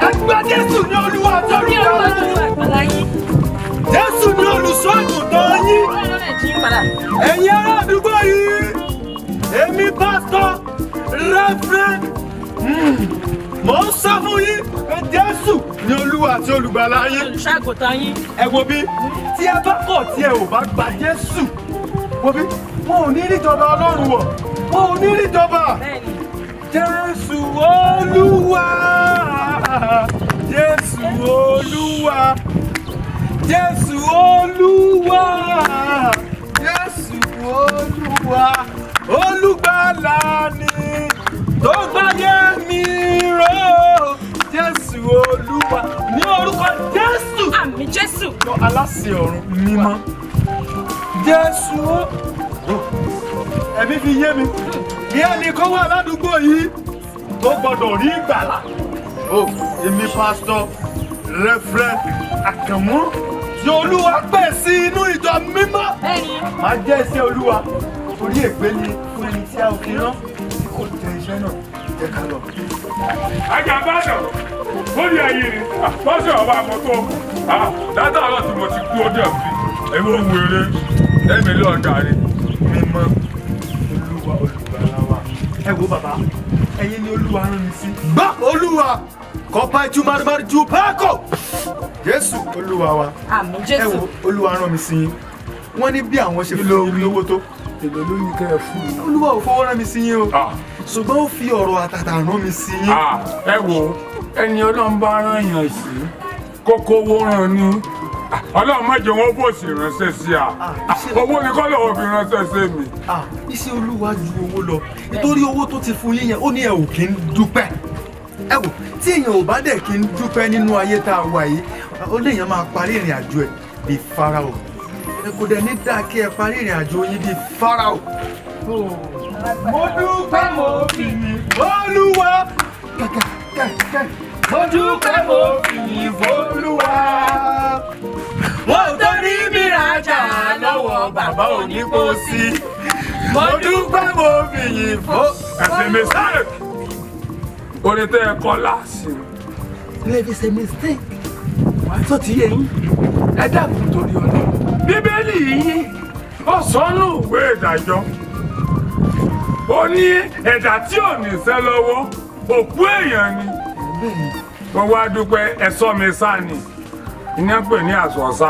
Ẹgbẹ́ Jésù ní Olúwa àti Olùgbàlà yín. Jésù ní olùṣọ́ àgùntàn yín. Ẹ̀yin ará àdúgbò yìí, èmi pásítọ̀ Reverend, mò ń sọ fún yín pé Jésù ní Olúwa àti Olùgbàlà yín. Olùṣàgùtàn yín. Ẹ wo bí, tí ẹ bá kọ̀, tí ẹ ò bá gba Jésù, wo bí, wọn ò ní níjọba Ọlọ́run wọ̀, wọn ò ní níjọba. Jésù Olúwa, Jésù Olúwa, Jésù Olúwa, Jésù Olúwa, Olùgbàlà ni tó gbáyé mi ró. Jésù Olúwa, ní orúkọ Jésù. Àmín Jésù. Lọ aláṣẹ ọ̀run mímọ́. Jésù ó ẹ̀mí fi yé mi kí ẹnìkan wà ládùúgbò yìí tó gbọdọ̀ rí ìgbàlà. Ó èmi pásítọ̀ Reverend Àkànmú tí Olúwa pè sí inú ìjọ mímọ́. Máa jẹ́ iṣẹ́ Olúwa, torí ègbé ni fún ẹni tí a ò fi rán tí kò jẹ iṣẹ́ náà. Jẹ́ ká lọ. Ajabádàn lórí ayé ni lọ́sẹ̀ ọba àmọ́tò látàárọ̀ tí mo ti kú ó dẹ̀ fi ewu wèrè lẹ́mi lọ́ọ̀dà ni. Mímọ́ Olúwa Olùgbàlà wa. Ẹ wo bàbá, ẹ̀yin ni Olúwa rán mi sí. Gbọ́ Olúwa kọ́pá ìtumárumárì ju pákó. Jésù Olúwa wa. Àmín Ẹ Jésù. wo, Olúwa rán mi sí yín. Wọ́n ní bí àwọn ṣe fún yín lówó tó. Èlò ló ní kẹ́ ẹ fún mi? Olúwa ò fowó rán mi sí yín o, ṣùgbọ́n ó fi ọ̀rọ̀ àtàtà rán mi sí yín. Ẹ wo, ẹni Ọlọ́run bá rán yàn sí kókó owó ràn ní. Ọlọ́run má jẹ́ wọ́n fòsì ránṣẹ́ sí a. Owó ni kọ́ lọ́wọ́ fi ránṣẹ́ sí mi. Iṣẹ́ Olúwa ju owó lọ, nítorí owó tó ti fún yín yẹn, ó ní ẹ ò kí ń dúpẹ́. Ẹ wò, tí èèyàn ò bá dẹ̀ kí ń dúpẹ́ nínú ayé tá a wà yìí, ó léèyàn máa parí ìrìn àjò ẹ̀ bíi Fáráò. Ẹ kò dẹ̀ ní dáa kí ẹ parí ìrìn àjò yín bíi Fáráò. Mo dúpẹ́, mo fi yìn Olúwa kẹ̀kẹ́. Mo dúpẹ́, mo fi yìn Olúwa. Wọ́n ò torí mi rajà lọ́wọ́ bàbá onípòsí. Mo dúpẹ́, mo fi yìn fún. Ẹ̀sìn mistake, orin tẹ́ ẹ kọ́ láàsì. If it's a mistake tó ti yé yín, ẹ dákun torí ọ̀nà Bíbélì yín, ó sọnù ìwé ìdájọ́, ó ní ẹ̀dá tí ò ní ṣẹ́ lọ́wọ́, òkú èèyàn ni. Wọ́n wá dúpẹ́ ẹ̀sọ́ mi sá ni iná pè ní àsọ̀sá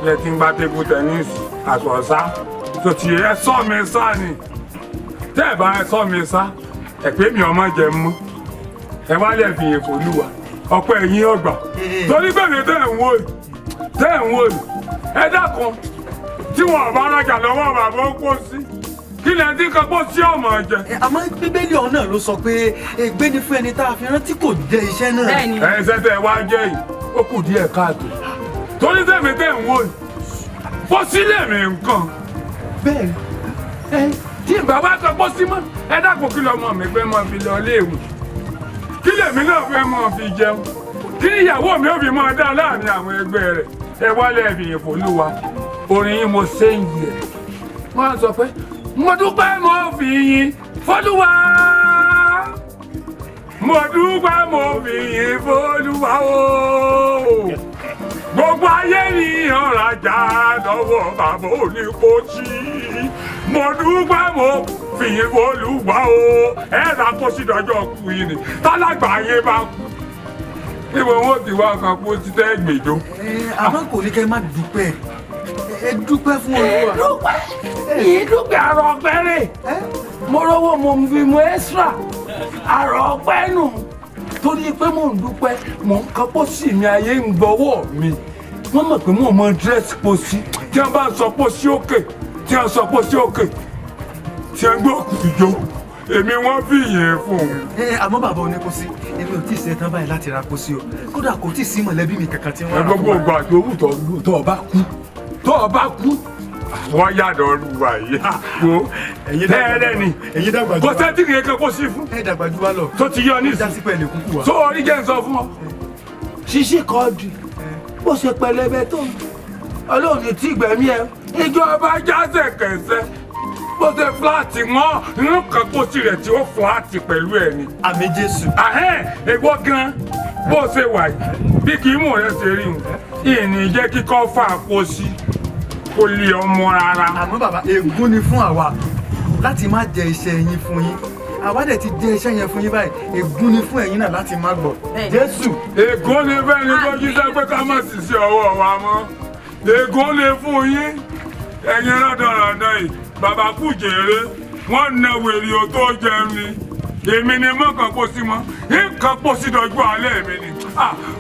yẹ kí n gba table tennis àsọ̀sá tó ti ẹ̀sọ́ mi sá ni. Tẹ́ ẹ̀ bá ẹ̀sọ́ mi sá ẹ̀ pé mi ọmọ jẹ mọ́, ẹ wá lè fi èkó lùwà ọpẹ́ ẹ̀yìn ọgbà, torí pé mi tẹ́ ẹ̀ ń wò yìí, tẹ́ ẹ̀ ń wò yìí, ẹ dákun, tí wọn ò bá rajà lọ́wọ́ bàbá ó kó sí kí lẹ́yìn tí kan kó sí ọmọ jẹ. Àmọ́ Bíbélì ọ̀hún náà ló sọ pé ègbé ni fún ẹni tá a fi rán tí kò jẹ iṣẹ́ náà. Bẹ́ẹ̀ni. Ẹ ṣe tẹ wá jẹ yìí, ó kù díẹ̀ káàtó, torí tẹ̀mí tẹ̀ ń wò yìí, fọ́sílẹ̀ mi nǹkan. Bẹ́ẹ̀. Ẹ tí ìgbà bá kan pọ́ sí mọ́, ẹ dákun, kí lọmọ mi fẹ́ máa fi lọ léèwé? Kí lèmi náà fẹ́ máa fi jẹun? Kí ìyàwó mi ò fi máa dá láàrin àwọn ẹgbẹ́ rẹ̀? Ẹ wálé ẹ̀fìyìn fòlúwa orin yín, mo ṣe ń yẹ wọ́n á sọ pé mo dúpẹ́, mo fi yìn f'Olúwa, mo dúpẹ́, mo fi yìn f'Olúwa o. Gbogbo ayé ní ọ̀rajà lọ́wọ́ bàbá onípòsí. Mo dúpẹ́, mo fi yìn f'Olúwa o. Ẹ rà pósí dọjọ́ kú yìí ni tálágbà ayé bá kú, níbo wọn ti wá kan pósí tẹ́ gbèjọ. Àmọ́ kò ní kẹ́ ẹ má dúpẹ́, ẹ dúpẹ́ fún Olúwa. Dúpẹ́ yìí, dúpẹ́ àrò ọpẹ́ rè. Mo rówó, mo fi mu extra àrò ọpẹ́ nù, torí pé mò ń dúpẹ́, mò ń kan pósí mi, ayé ń gbọ́wọ́ mi. Wọ́n mọ̀ pé mò ń mọ dress pósí. Tí wọ́n bá sọ pósí òkè, tí wọ́n sọ pósí òkè, tí wọ́n gbọ́ kùjọ, èmi wọ́n fi yẹn fún un. Ẹ àmọ́ bàbá onípòsí, èmi ò tí ì ṣetán báyìí láti ra pósí o. Kódà kò tí ì sí mọ̀lẹ́bí mi kankan tí wọ́n Ẹ rà gbogbo fún wa. ìgbà tó wù tó o bá kú, tó o bá kú. Wọ́n yàdọ̀ olúwa yìí wo tẹ́lẹ̀ ni ẹ̀yin dàgbà jù kò wá. sẹ́ńtì kìí kan kó sí fún. Ẹ dàgbà jù wá lọ. Tó ti yọ nísìnyí. Jásí pẹ̀lú kúkú wa. Tó orí jẹ́ ń sọ fún ọ. Ṣíṣí kọ́ọ̀dù bó ṣe pẹlẹbẹ tó Ọlọ́run ní tí gbẹ̀mí ẹ. Ìjọba jásẹ̀ kẹsẹ̀ bó ṣe fúláàtì wọn inú kan kó sí rẹ̀ tí ó fúláàtì pẹ̀lú ẹ̀ ni. Àmín Jésù. Ahẹ́n ègbó gan bó ṣe wà yìí bí kì í mú rẹ ṣe rí wọn ìní jẹ́ kíkọ́ fà kó sí kó lé ọmọ rárá. Àmọ́ bàbá, ègún ni fún àwa láti má jẹ iṣẹ́ yín fún yín. Àwa dẹ̀ ti jẹ iṣẹ́ yẹn fún yín báyìí, ègún ni fún ẹ̀yin náà láti má gbọ́. Jésù. Ègún ni fẹ́ni tó jíṣẹ́ pé ká má sì ṣe ọwọ́ wa mọ́. Ègún ni fún yín ẹ̀yin rọ́dọ̀rọ̀dọ̀ yìí, bàbá kù jèrè wọ́n na wèrè o tó jẹun ni. Èmi ni mọ́kàn kó sí mọ́, nǹkan kó sí dọ̀jú alẹ́ mi ni.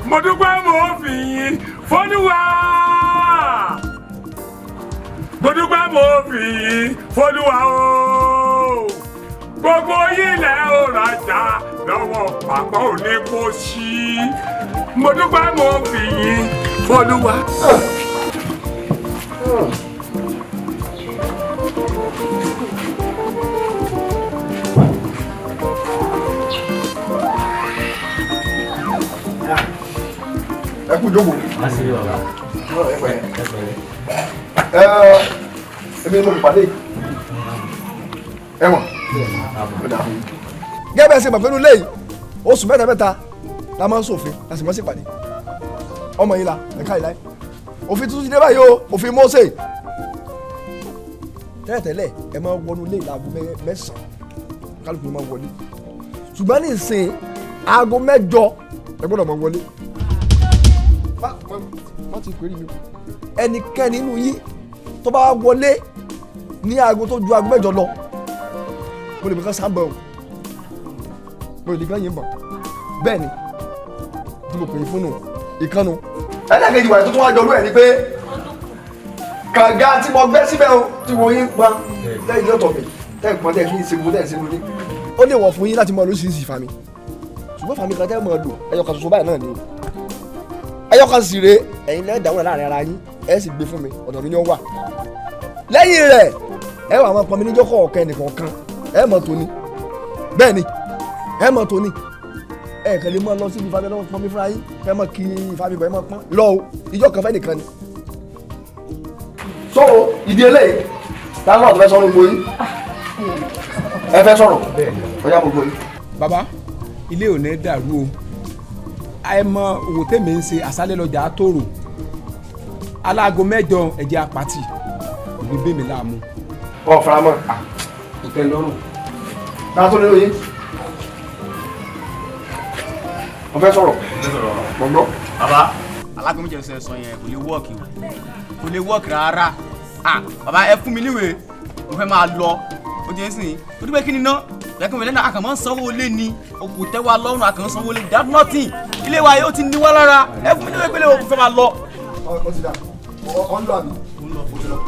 Mo dúpẹ́ mo fi yín fọ́lúwa. Mo dúpẹ́ mo fi yín fọ́lúwa o. Gbogbo yín lẹ ó rajà lọ́wọ́ bàbá òní kó sí. Mo dúpẹ́ mo fi yín fọ́lúwa. Ẹ kú jókòó. Ẹ pẹ̀lẹ́. Èmi ló ń pàdé ẹ̀wọ̀n. Gẹ́gẹ́ bẹ́ẹ̀ ṣe mọ̀ pé inú ilé yìí oṣù mẹ́ta mẹ́ta la máa ń ṣòfin la sì máa ń ṣèpàdé. Ọmọ yìí la ẹ̀ka ìláyé òfin tuntun ti dé báyìí o, òfin Mósè. Tẹ́lẹ̀tẹ́lẹ̀ ẹ máa wọnú ilé ìlà aago 9 kálukú máa wọlé, ṣùgbọ́n ní ìsìn aago 8 ẹ gbọ́dọ̀ máa wọlé. Má ti pèrè mi. Ẹnikẹ́ni nínú yín tó bá wọlé ní aago tó ju aago 8 lọ, mo lè fi kán sábà o, mo lè fi kán yín bọ̀. Bẹ́ẹ̀ ni tí mo pè é fún nù ìkànnù. Ẹlẹ́kejì wà tó tún wá jọ lú ẹ̀ ni pé kànga tí mo gbẹ́ síbẹ̀ o tí mo yín pa lẹ́yìn lọ́tọ̀ mi tẹ́ ìpọ́n tẹ́ fi ń ṣe gbogbo tẹ́ ẹ̀ ṣe lórí. Ó lè wọ̀ fún yín láti mọ lóṣìṣì fami, ṣùgbọ́n fami kan tẹ́ mọ̀ lò ẹyọ kan ṣoṣo báyìí náà ni o. Ẹyọ kan sì rèé, ẹ̀yin lẹ́ẹ̀ dáwọ́ láàrin ara yín, ẹ sì gbé fún mi, ọ̀dọ̀ mi ni ó wà. Lẹ́yìn rẹ̀ ẹ wà máa pọnmi níjọ́ kọ̀ọ̀kan ẹnìkọ̀ọ̀kan, ẹ mọ̀ tóní. Bẹ́ẹ̀ ni ẹ mọ̀ tóní. Ẹ kàn lè mọ̀ lọ síbi ìfami lọ́wọ́ pọnmi fúnra yín, ẹ mọ̀ kí ìfami bọ̀ ẹ mọ̀ pọ́n lọ o, ìjọ kan fẹ́ nìkan ni. So ìdí eléyìí táwọn ọ̀tún fẹ́ sọ̀rọ̀ gbogbo yín, ẹ fẹ́ sọ̀rọ̀ ọjà gbogbo yín. Bàbá, ilé ò ní dàrú o. Ẹ mọ òwò tèmi ń ṣe àṣálẹ́ lọ́jà àtòrò aláago 8 ẹ̀jẹ̀ apàtì òní bèmí láàmú. Ọ fara mọ́. Kò tẹ́ lọ́rùn. Náà tó nínú yín. Mo fẹ́ sọ̀rọ̀. Mo gbọ́. Bàbá, alágo 8 ṣe sọ yẹn kò lè wọ́ọ̀kì o, kò lè wọ́ọ̀kì rárá. Bàbá ẹ fún mi níwèé, mo fẹ́ máa lọ. Ó ti ń sìn. Ó dúpẹ́ kí ni ná? Lẹ́kùn mi lẹ́nu àkànmọ́ ń sanwó lé ni, o kò tẹ́ wa lọ́rùn àkànmọ́ sanwó lé, that nothing. Ilé wa yóò ti ní wá lára. Ẹ fún mi níwèé pé mo fẹ́ máa lọ. Ó ti dà, ọ ń lọ àbí? Ó ti lọ.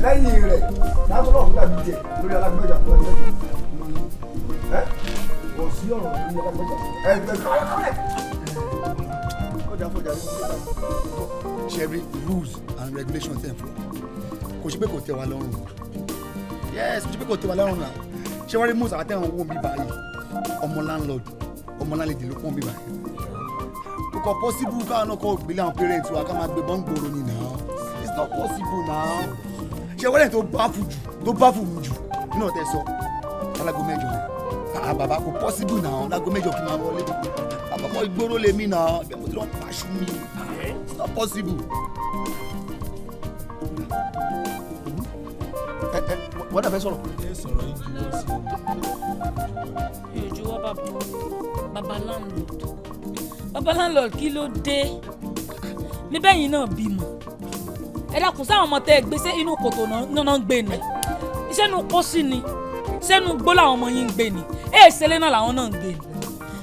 Lẹ́yìn rẹ̀, látọ̀ náà fún dàbí jẹ lórí alágo 8 àti alágo 8. Kò sí ọ̀rọ̀ lórí alágo 8. Ẹ ẹ kọjá fọjá ní ọjọ́. Ṣebí rules and regulations ẹ̀ fún kò ṣe pé kò tẹ́ wa lọ́rùn. Yes, kò ṣe pé kò tẹ́ wa lọ́rùn náà. Ṣé wọ́n rí mousse àtẹ̀wọ̀n owó mi báyìí? Ọmọ landlord, ọmọ landlady ló pọ́n mi báyìí. Kò kọ́ possible káwọn náà kọ́ gbélé àwọn parents wa ká máa gbé bọ́ǹgbòrò ni náà. It's not possible now. Ṣé wọ́n lẹ́yìn tó bá fù jù tó bá fù mí jù nínú ọ̀tẹ̀ sọ alágo 8 rẹ̀. Bàbá kò possible now, alágo 8 kí n máa wọlé. Bàbá kọ́ ìgboro lèmi náà, bẹ́ẹ̀ mo ti lọ pàṣù mi. It's not possible. Wọ́n dà fẹ́ sọ̀rọ̀. Ẹ sọ̀rọ̀ yìí juwọ́ sí Mi ò juwọ́ bàbá. Bàbá landlord. Bàbá landlord kí ló dé? Mi bẹ́yìn náà bímọ. Ẹ dákun sáwọn ọmọ tẹ́ ẹ gbé sí inú kòtò náà ń gbé ni. Iṣẹ́ nu pósí ni. Iṣẹ́ nu gbó làwọn ọmọ yín ń gbé ni. Èèṣẹ́lẹ̀ náà làwọn náà ń gbé ni.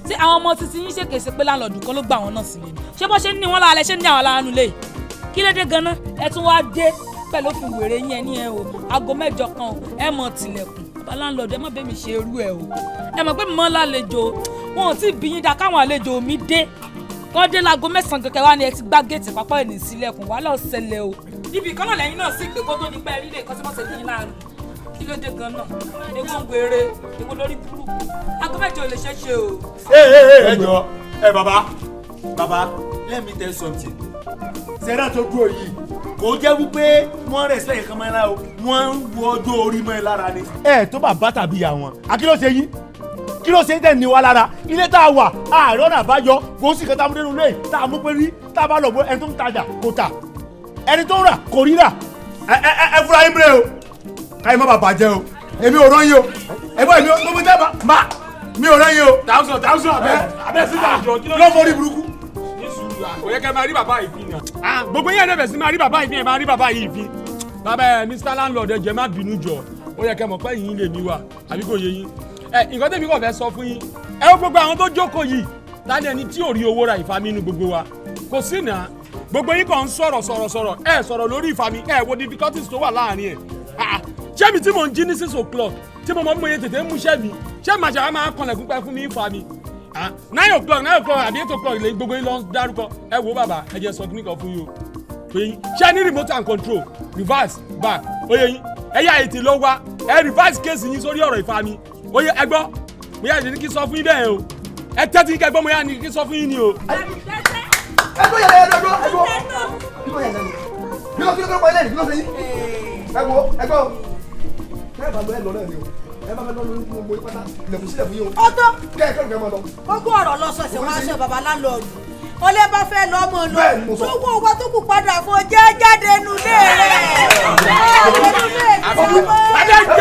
Ṣé àwọn ọmọ títí yín ṣèkèsè pé láńlọ́ọ̀dù kan ló gbà wọ́n náà sílé ni? Ṣé bó ṣe ń ní wọn lára ṣé ń ní àwọn lára nulẹ̀? Kí ló dé gan-an? Ẹ tún wá dé pẹ̀lú òfin wèrè yín ẹ ní ẹ o, aago 8 kan o, ẹ mọ̀ tilẹ̀kùn. Bàbá láńlọ́ọ̀dù ẹ má bẹ́ẹ̀ mi ṣe irú ẹ o. Ẹ mọ̀ pé mi mọ́ lálejò, wọn ò tí ì bí yín dá káwọn àlejò mi dé. Kọ́ dé láago 9 kẹ̀kẹ́ wá ni ẹ ti gbá géètì pápá ẹ̀ ní sílẹ̀kùn, wàhálà ó ṣẹlẹ̀ o. Ibì kan náà lẹ́yìn náà sì pé kó tó di pẹ́ rí lè kọ́ sí mọ́sẹ̀ dín láàrin. Kí ló dé gan náà? Ewo ń wéré, ewo lórí burúkú. Aago mẹ́jọ ò lè ṣeé ṣe o. Ẹ jọ, ẹ bàbá, bàbá, let me tell you something. Sẹ́dá tó dúró yìí, kò jẹ́ wípé wọ́n respect kan mọ́ ẹ lára o, wọ́n ń wo ọjọ́ orí mọ́ ẹ lára ni. Ẹ tó bàbá tàbí ìyá wọn, àkí ló ṣe yín? Kí ló ṣe tẹ̀ ní wa lára? Ilé tá a wà, àárọ̀ náà bá yọ, kò sí nǹkan tá a mú dénú lé, tá a mú pé rí, tá a bá lọ bó ẹni tó ń tajà kò tà, ẹni tó ń rà kò rí rà. Ẹ ẹ ẹ fúra yín bírè o, káyọ̀ má bàa bàjẹ́ o, èmi ò rán yín o, ẹ bọ́ èmi ò gbogbo tẹ́ bá mi ò rán yín o. Thousand thousand abẹ́ abẹ́ sísá àjọ kí ló lọ́mọ orí burúkú. Kò yẹ kẹ́ máa rí bàbá yìí fi nà. Gbogbo yẹn náà bẹ̀ sí máa rí bàbá yìí fi ẹ̀ máa rí bàbá yìí fi. Bàbá ẹ Mr Landlord ẹ jẹ́ má bínú jọ, ó yẹ kẹ́ mọ̀ pé yín lè mi wà àbí kò yé yín. Ẹ nǹkan tẹ̀mí kàn fẹ́ sọ fún yín, ẹ ó gbogbo àwọn tó jókòó yìí, ta ni ẹni tí ò rí owó ra ìfami inú gbogbo wa? Kò sí nà. Gbogbo yín kàn ń sọ̀rọ̀ sọ̀rọ̀ sọ̀rọ̀, ẹ sọ̀rọ̀ lórí ìfami, ẹ wo difficulties tó wà láàrin ẹ̀. Ṣé mi tí mò ń jí ní 6 o'clock tí mo mọ̀ bí mo yẹ tètè ń múṣẹ́ mi, ṣé màṣà wa máa kanlẹ̀kùn pẹ́ fún mi ìfami? 9 o'clock 9 o'clock àbí 8 o'clock lè gbogbo yín lọ dárúkọ. Ẹ wo bàbá, ẹ jẹ́ sọ kíní kan fún yín o. Pé yín ṣé ní remote and control reverse back ó yẹ yín, ẹ yá ètè lọ wá ẹ reverse case yín sórí ọ̀rọ̀ ìfami ó yẹ. Ẹ gbọ́ mo yá ní kí sọ fún yín bẹ́ẹ̀ o, ẹ tẹ́tí kẹ́ gbọ́ mo yá ní kí sọ fún yín ni o. Ẹ tó yẹlẹ, ẹ dúró, ẹ dúró. Kí ló yẹlẹ? Kí ló kí ló pa ilé yìí? Kí ló ṣe yín? Ẹ wo, ẹ gbọ́. Ẹ bá lọ, ẹ lọ náà ni o. Ẹ bá fẹ́ lọ lórí gbogbo pátá, ilẹ̀kùn sílẹ̀ fún yín o. Ó tó. Kẹ́ ẹ kẹ́rù kẹ́ mọ́ lọ. Gbogbo ọ̀rọ̀ lọ sọ̀sẹ̀ wá aṣọ bàbá láńlọ́ọ̀dù. Olè bá fẹ́ lọ mọ̀ lọ. Bẹ́ẹ̀ ni mo sọ. Sówó wa tó kù padà fún ọ jẹ́ jáde nulẹ̀ rẹ̀. Jáde nulẹ̀ rẹ̀.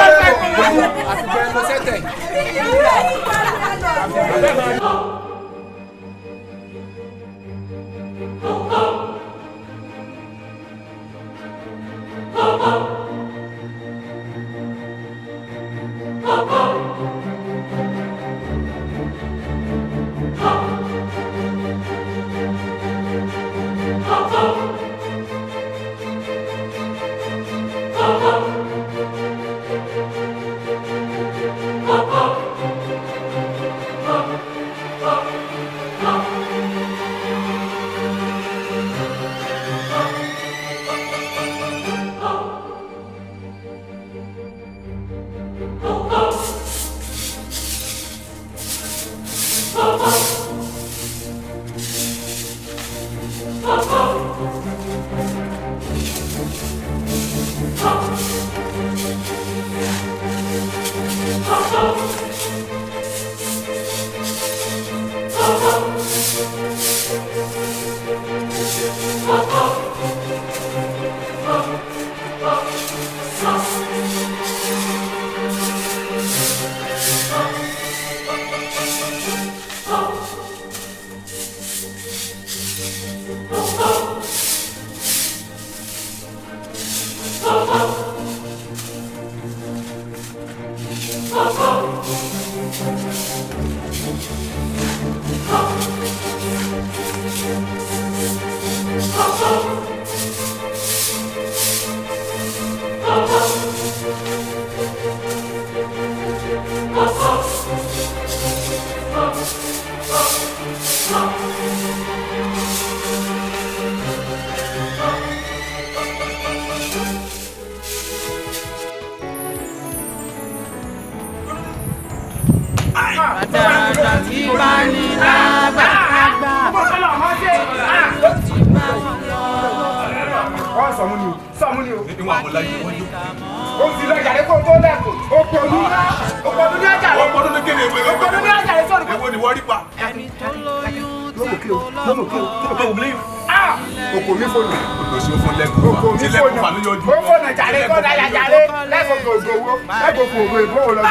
Oko mi fònà. Oko mi fònà. Ó fònà jàre kó dájà jàre lẹ́kọ̀ọ́ ògbówó lẹ́kọ̀ọ́ ògbó ìgbówó lọ.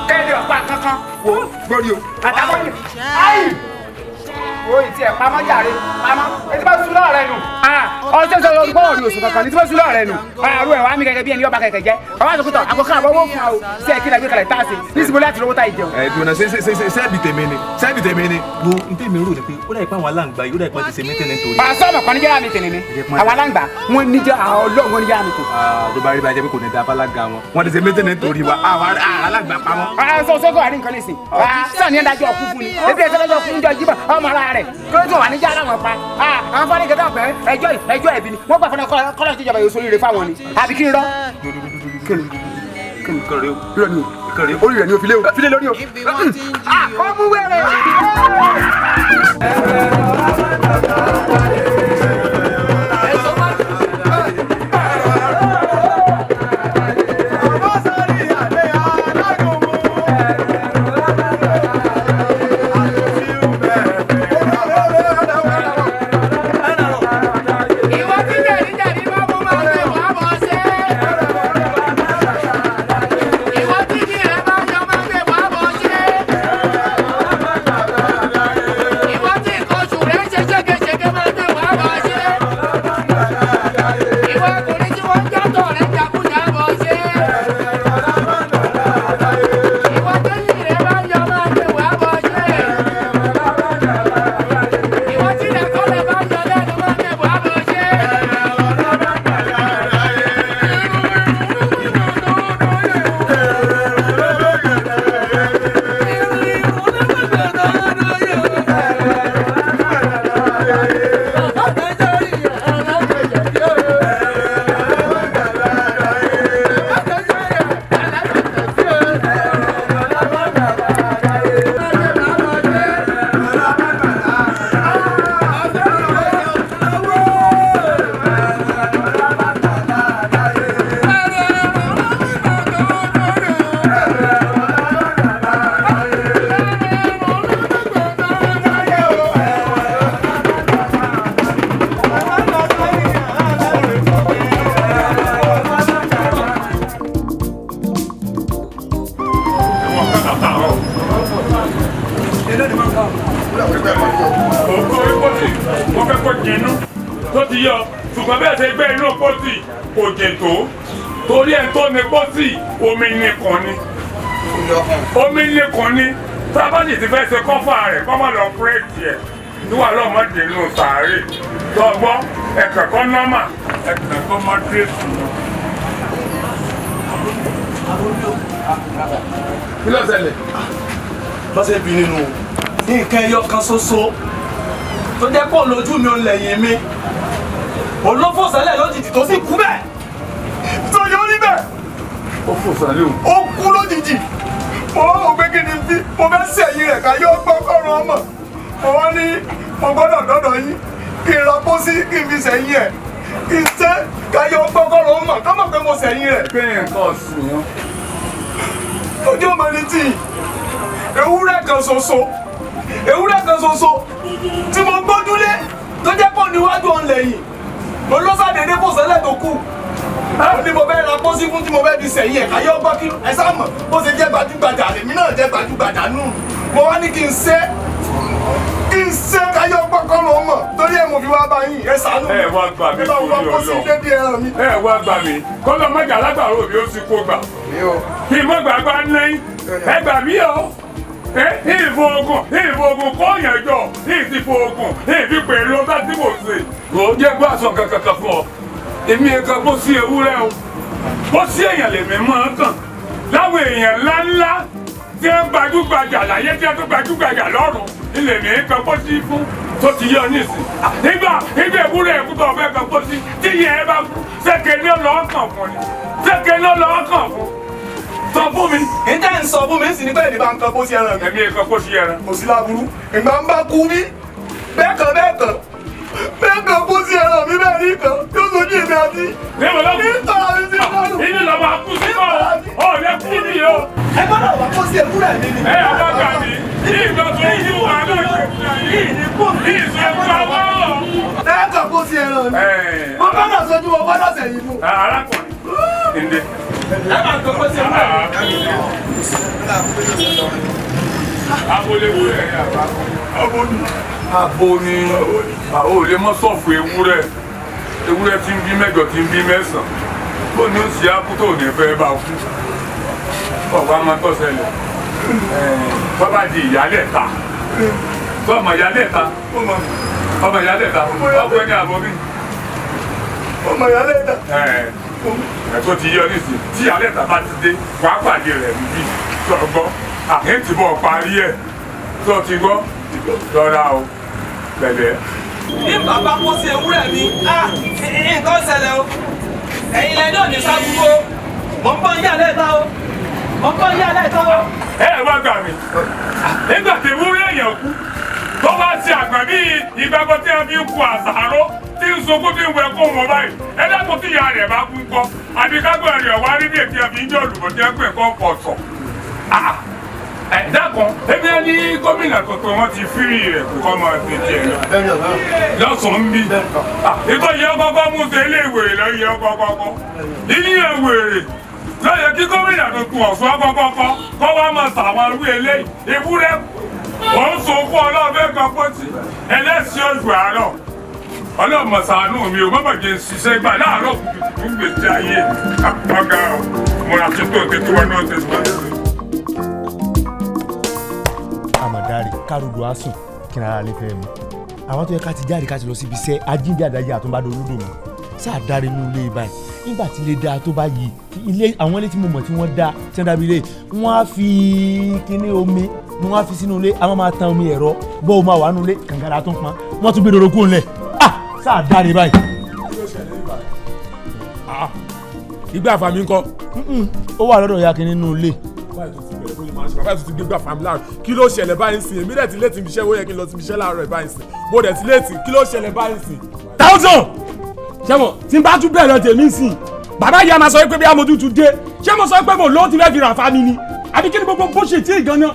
Kẹ́ni ọ̀pá kankan wò ó gbórí o. Àtàwọn yìí. Ayi! Wo ìtì ẹ̀ pamọ́ jàre pamọ́. Etí bá sùn lọ́ọ̀ rẹ nù. Ọ̀sẹ̀ sọ̀rọ̀ gbọ́ òrì oṣù kankan ní tí bá sùn lọ́ọ̀ rẹ nù. Àrùn ẹ̀ wá mi gẹ́gẹ́ bí ẹni ọba kẹ̀kẹ́ jẹ́. Bàbá àtòkútọ̀ àkókò àbọ̀ owó fún wa o. Sí ẹ̀ kí lè gbé kalẹ̀ tá a ṣe. Nísìbò láti rówó tá ìjẹun. Ẹ dùnà ṣe ṣe ṣe sẹ́ẹ̀bì tèmi ni sẹ́ẹ̀bì tèmi ni. Wo n tèmi rò ni pé ó dàbí pé àwọn aláǹgbá yìí ó dàbí pé wọ́n ti ṣe mítìnì nítorí. Pàṣẹ ọmọ kan níjẹ́ àmì tèmi ni. Àwọn aláǹgbá wọn níjẹ́ àwọn ọlọ́run wọn níjẹ́ àmì tèmi. Tó bá rí bá jẹ́ pé kò ní da abálága wọn. Wọ́n ti ṣe mítìnì nítorí wa àwọn aláǹgbá pamọ́. Sọ sọ́kọ̀ àrí nǹkan nísìn. Sọ ní ẹ̀dájọ́ ọkú fún ni. Ebi ẹ̀dájọ́ ọkú ń jọ jíbọ̀ ọmọ ara rẹ̀. Kí ló tún wà níjà aláwọ̀ pa? Àwọn fọ́nì kẹta ọ̀pẹ ẹjọ́ Ẹjọ́ ẹjọ́ ẹ̀bi ni wọ́n gbà fún kọ́lá ìjọba yóò sóríire fáwọn ni àbí kí n rọ́. Kí ni kí ni irọ́ ni o, orí rẹ̀ ni o, filé o, filé lórí o. Ó mú wẹ̀rẹ̀. Ìwọ tí jẹ̀díjẹ̀dí bá mú máa ń tẹ̀ wá bọ̀ ṣe. Ìwọ tí kí rẹ bá yọ máa ń tẹ̀ wá bọ̀ ṣe. Ìwọ tí nǹkan oṣù rẹ ń ṣe ṣégeṣége máa ń tẹ̀ wá bọ̀ ṣe. Ìwọ ọkùnrin tí wọ́n ń jọ́tọ̀ rẹ jàkújà bọ̀ ṣe. Ìwọ téyìn rẹ bá yọ máa ń tẹ̀ wá bọ̀ ṣe. Ìwọ tí ìdàkọ́lẹ̀ bá yọ lẹ́nu máa ń tẹ̀ wá bọ̀ ṣe. Òkú orí pọ́tì wọ́n fẹ́ kó jinú tó ti yọ, ṣùgbọ́n bẹ́ẹ̀ ṣe gbé inú pọ́tì kò jè tó, torí ẹ̀ tó ní pọ́tì omi nìkan ni, omi nìkan ni. Tábàjì ti fẹ́ ṣe kọ́fà rẹ̀ kọ́ má lọ pírẹ́tì ẹ̀ níwà lọ́mọdé inú sàárè tọ́gbọ́ ẹ̀kẹ́ kọ́ nọ́mà ẹ̀kẹ́ kọ́ mọ́dírẹ́tì. Kí ló ṣẹlẹ̀? Lọ́sẹ̀ bí nínú nǹkan ẹyọ kan ṣoṣo tó jẹ́ pọ̀ lójú mi ò lẹ́yìn mi, òun ló fò sẹ́lẹ̀ lójijì tó sì kú bẹ́ẹ̀. Tó yọ rí bẹ́ẹ̀. Ó fò sálẹ̀ o. Ó kú lójijì. Mo wá wò pé kí ni bí mo fẹ́ sẹ̀yìn rẹ̀ ká yóò gbọ́ kọ́run ọmọ. Mo wá ní mo gbọ́dọ̀ dọ́dọ̀ yín kí n ra pósí kí n fi sẹ̀yìn ẹ̀ kí n ṣe ká yóò gbọ́ kọ́run ọmọ ká mọ̀ pé mo sẹ̀yìn rẹ̀. Kí ni nǹkan ọ̀sìn yẹn? Ojú ọmọ ní tíì, ewúrẹ́ kan ṣoṣo, ewúrẹ́ kan ṣoṣo tí mo gbójúlé tó jẹ́ pọ̀ níwájú ọ̀n lẹ́yìn, mo ló sàdédé fò sẹ́lẹ̀ tó kù. Ó ní mo fẹ́ ra pósí fún tí mo fẹ́ fi sẹ̀yìn ẹ̀ káyọ́ gbọ́ kí ẹ sá mọ̀ bó ṣe jẹ́ gbajúgbajà lèmi náà jẹ́ gbajúgbajà nù. Mo wá ní kí n ṣe, kí n ṣe káyọ́ gbọ́ kọ́ ló mọ̀ torí ẹ̀ mo fi wá bá yín, ẹ ṣàánú mi. Ẹ wá gbà mí Ẹ bá wá torí pósí Ọlọ́run. débi ẹran mi. Ẹ wá gbà mí kọ́lọ́ mọ́jà alágbàro mi ó sì kó gbà. Kí n mọ́ gbàgbá ní ẹ gbà mí o. Ìfò oògùn, ìfò oògùn kó yẹn jọ, ìfò oògùn, ìfi pẹ̀lú ọba tí mò ń ṣe. Kò jẹ́ gbọ́ àṣọ kankan kan fún ọ. Èmi ẹ̀ka bó sí ewúrẹ́ o. Bó sí èèyàn lèmi máa ń kàn. Láwọn èèyàn ńláńlá tí wọ́n gbajúgbajà láyé tí wọ́n tó gbajúgbajà lọ́run ilé mi kan bó sí fún tó ti yọ nísìn. Nígbà nígbà ewúrẹ́ ẹ̀kú tó fẹ́ kan bó sí tí ìyẹn ẹ bá kú ṣéke ní ọlọ́ọ̀ kàn fún ni, ṣéke ní ọlọ́ọ̀ kàn fún. Sọ fún mi. Ǹjẹ́ ń sọ fún mi sì ni pé èmi bá ń kan pósí ẹran mi. Èmi kan pósí ẹran. Kò sí láburú. Ìgbà ń bá kú bí bẹ́ẹ̀ kan bẹ́ẹ̀ kan bẹ́ẹ̀ kan pósí ẹran mi bẹ́ẹ̀ ní kan yóò sojú èmi àti. Níbo ló kú? Nítorí mi ti lọ́rùn. Inú lọ máa kú sí kọ́ ọ̀ lẹ kú ní o. Ẹ gbọ́dọ̀ wá pósí ewúrẹ́ mi ni. Ẹ ọba gbà mí. Ní ìgbà tó ń yú wa lóye. Ní ìṣe ń pa wọ́n. Ẹ kan pósí ẹran mi. Mo gbọ́dọ̀ sojú mo gbọ́dọ̀ sẹ̀yìn fún. Arákùnrin. Ǹdẹ. Ẹ máa kan pósí ewúrẹ́ mi. Abolé ewúrẹ́ ni àbá. Abo ni. Abo ni. Àwọn ò lè mọ́ sọ̀fù ewúrẹ́. Ewúrẹ́ tí ń bí mẹ́jọ tí ń bí mẹ́sàn-án. Bó ni ó sì á kú tó ní fẹ́ bá kú. Ọ̀pá máa tọ́ ṣẹlẹ̀. Bọ́bá di ìyálẹ̀ ta. Sọ́mọ ìyálẹ̀ ta. Ọmọ ìyálẹ̀ ta. Ọkọ ẹni àbọ̀ mi. Ọmọ ìyálẹ̀ ta. Ẹ̀tọ́ ti yọ nísìnyí. Tí ìyálẹ̀ ta bá ti dé, wàá pàdé rẹ̀ níbí. Sọ̀gbọ́, àhín ti bọ̀ parí ẹ̀. Sọ ti gbọ́, lọ́ra o, pẹ̀lẹ́. Bí bàbá kó sí ewúrẹ́ mi, nǹkan ṣẹlẹ̀ o. Ẹ̀yin lẹ́ni ò ní sábúgbó. Mò ń bọ̀ ń yà lẹ́ta o. Mò ń bọ̀ ń yà lẹ́ta o. Ẹ wá gbà mí. Nígbà tí ewúrẹ́ èèyàn kú, tó bá ṣe àgbà bíi ìgbàgbọ́ tí a fi ń ku àṣàrò tí ń sunkún tí ń wẹ kó wọn báyìí. Ẹ dákun tí ìyá rẹ̀ bá kú ńkọ́. Àbí kágbọ́n rẹ̀ wá rí bí èkì àfi ń jẹ́ olùkọ́ tí ẹ pè kọ́ pọ̀ sọ̀. Ẹ dákun, ebi ẹni gómìnà tuntun wọn ti fírì rẹ̀ kó kọ́ máa ti tiẹ̀ lọ. Lọ́sàn-án bí. Ìtọ́ yẹ kọ́kọ́ mú ṣe ilé ìwèrè lọ yẹ kọ́kọ́. Ilé ìwèrè lọ́yẹ kí gómìnà tuntun Ọ̀ṣun kọ́kọ́ kọ́ wá máa tàwọn irú eléyìí. Ewúrẹ́ ò ń sunkún ọlọ́ọ̀fẹ́ kan pọ́tì ẹlẹ́sìn oṣù àárọ̀. Ọlọ́mọ ṣàánú mi ò mọ̀mọ̀ jẹ́ ṣiṣẹ́ gbà láàárọ̀ kùtùkùtù gbèsè ayé ọ̀gá múra títò tètè wọn náà tètè. Àmọ̀dáre kárùdù asùn kí n ara lè fẹ́ mu àwọn tó yẹ ká ti jáde ká ti lọ síbi iṣẹ́ ajíǹde àdáyé àtúnbádọ́ olódò mu sáà dáre inú ilé báyìí nígbà tí ilé dáa tó bá yìí ilé àwọn ilé tí mo mọ̀ tí wọ́n dá tí wọ́n dábí ilé wọ́n á fi kíní omi ni wọ́n á fi sínú ilé àwọn máa tan omi ẹ̀rọ bọ́ ọ máa wà nínú ilé kàngàrà tó ń pọn wọ́n tún gbé dòdò kúrò ńlẹ̀ ah sáà dáre báyìí. Ìgbà àfàmì ńkọ́. Ó wà lọ́dọ̀ ìyá kínní nínú ilé. Bàbá tó ti gbégbá fàmí láàárọ̀ kí ló ṣẹlẹ̀ báyìí sìn èmi dẹ̀ ti léètì ibiṣẹ́ ó yẹ kí n lọ sí ibiṣẹ́ láàárọ̀ ẹ̀ báyìí sìn mo dẹ̀ ti léètì kí ló ṣẹlẹ̀ báyìí sìn. Thousand ṣé mo tí n bá tún bẹ̀rẹ̀ tèmi sìn bàbá yìí a máa sọ pé bí amójú tún dé ṣé mo sọ pé mo lóò ti fẹ́ fi rà fami ni àbí kí ni gbogbo bó ṣe tí ì gan-an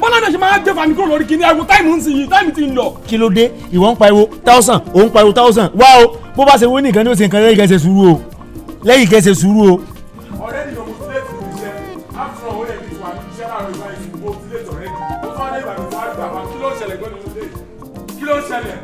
bọ́lá náà ṣe máa ń gbé fami kúrò lórí kíní ẹ̀wò táìmù ń sìn yìí táìmù ti ń lọ. Kí ló dé ìwọ ń pariwo thousand òun pariwo thousand wá o bó bá ṣe wí nìkan ni ó ṣe nǹkan lẹ́yìn kẹ́ ṣe sùúrù o lẹ́yìn kẹ́ ṣe sùúrù o. Ọ̀rẹ́ mi ló mo ti léètì ibiṣẹ́ after all ó yẹ kí n wà ní ibiṣẹ́ láàárọ̀ ìbáyìí sìn mo ti léètì ọ̀rẹ́ mi mo tún wá dé ìbàdàn fún àgbà wa kí ló ṣẹlẹ̀ gbọ́dọ̀ nínú ilé kí ló ṣẹlẹ̀.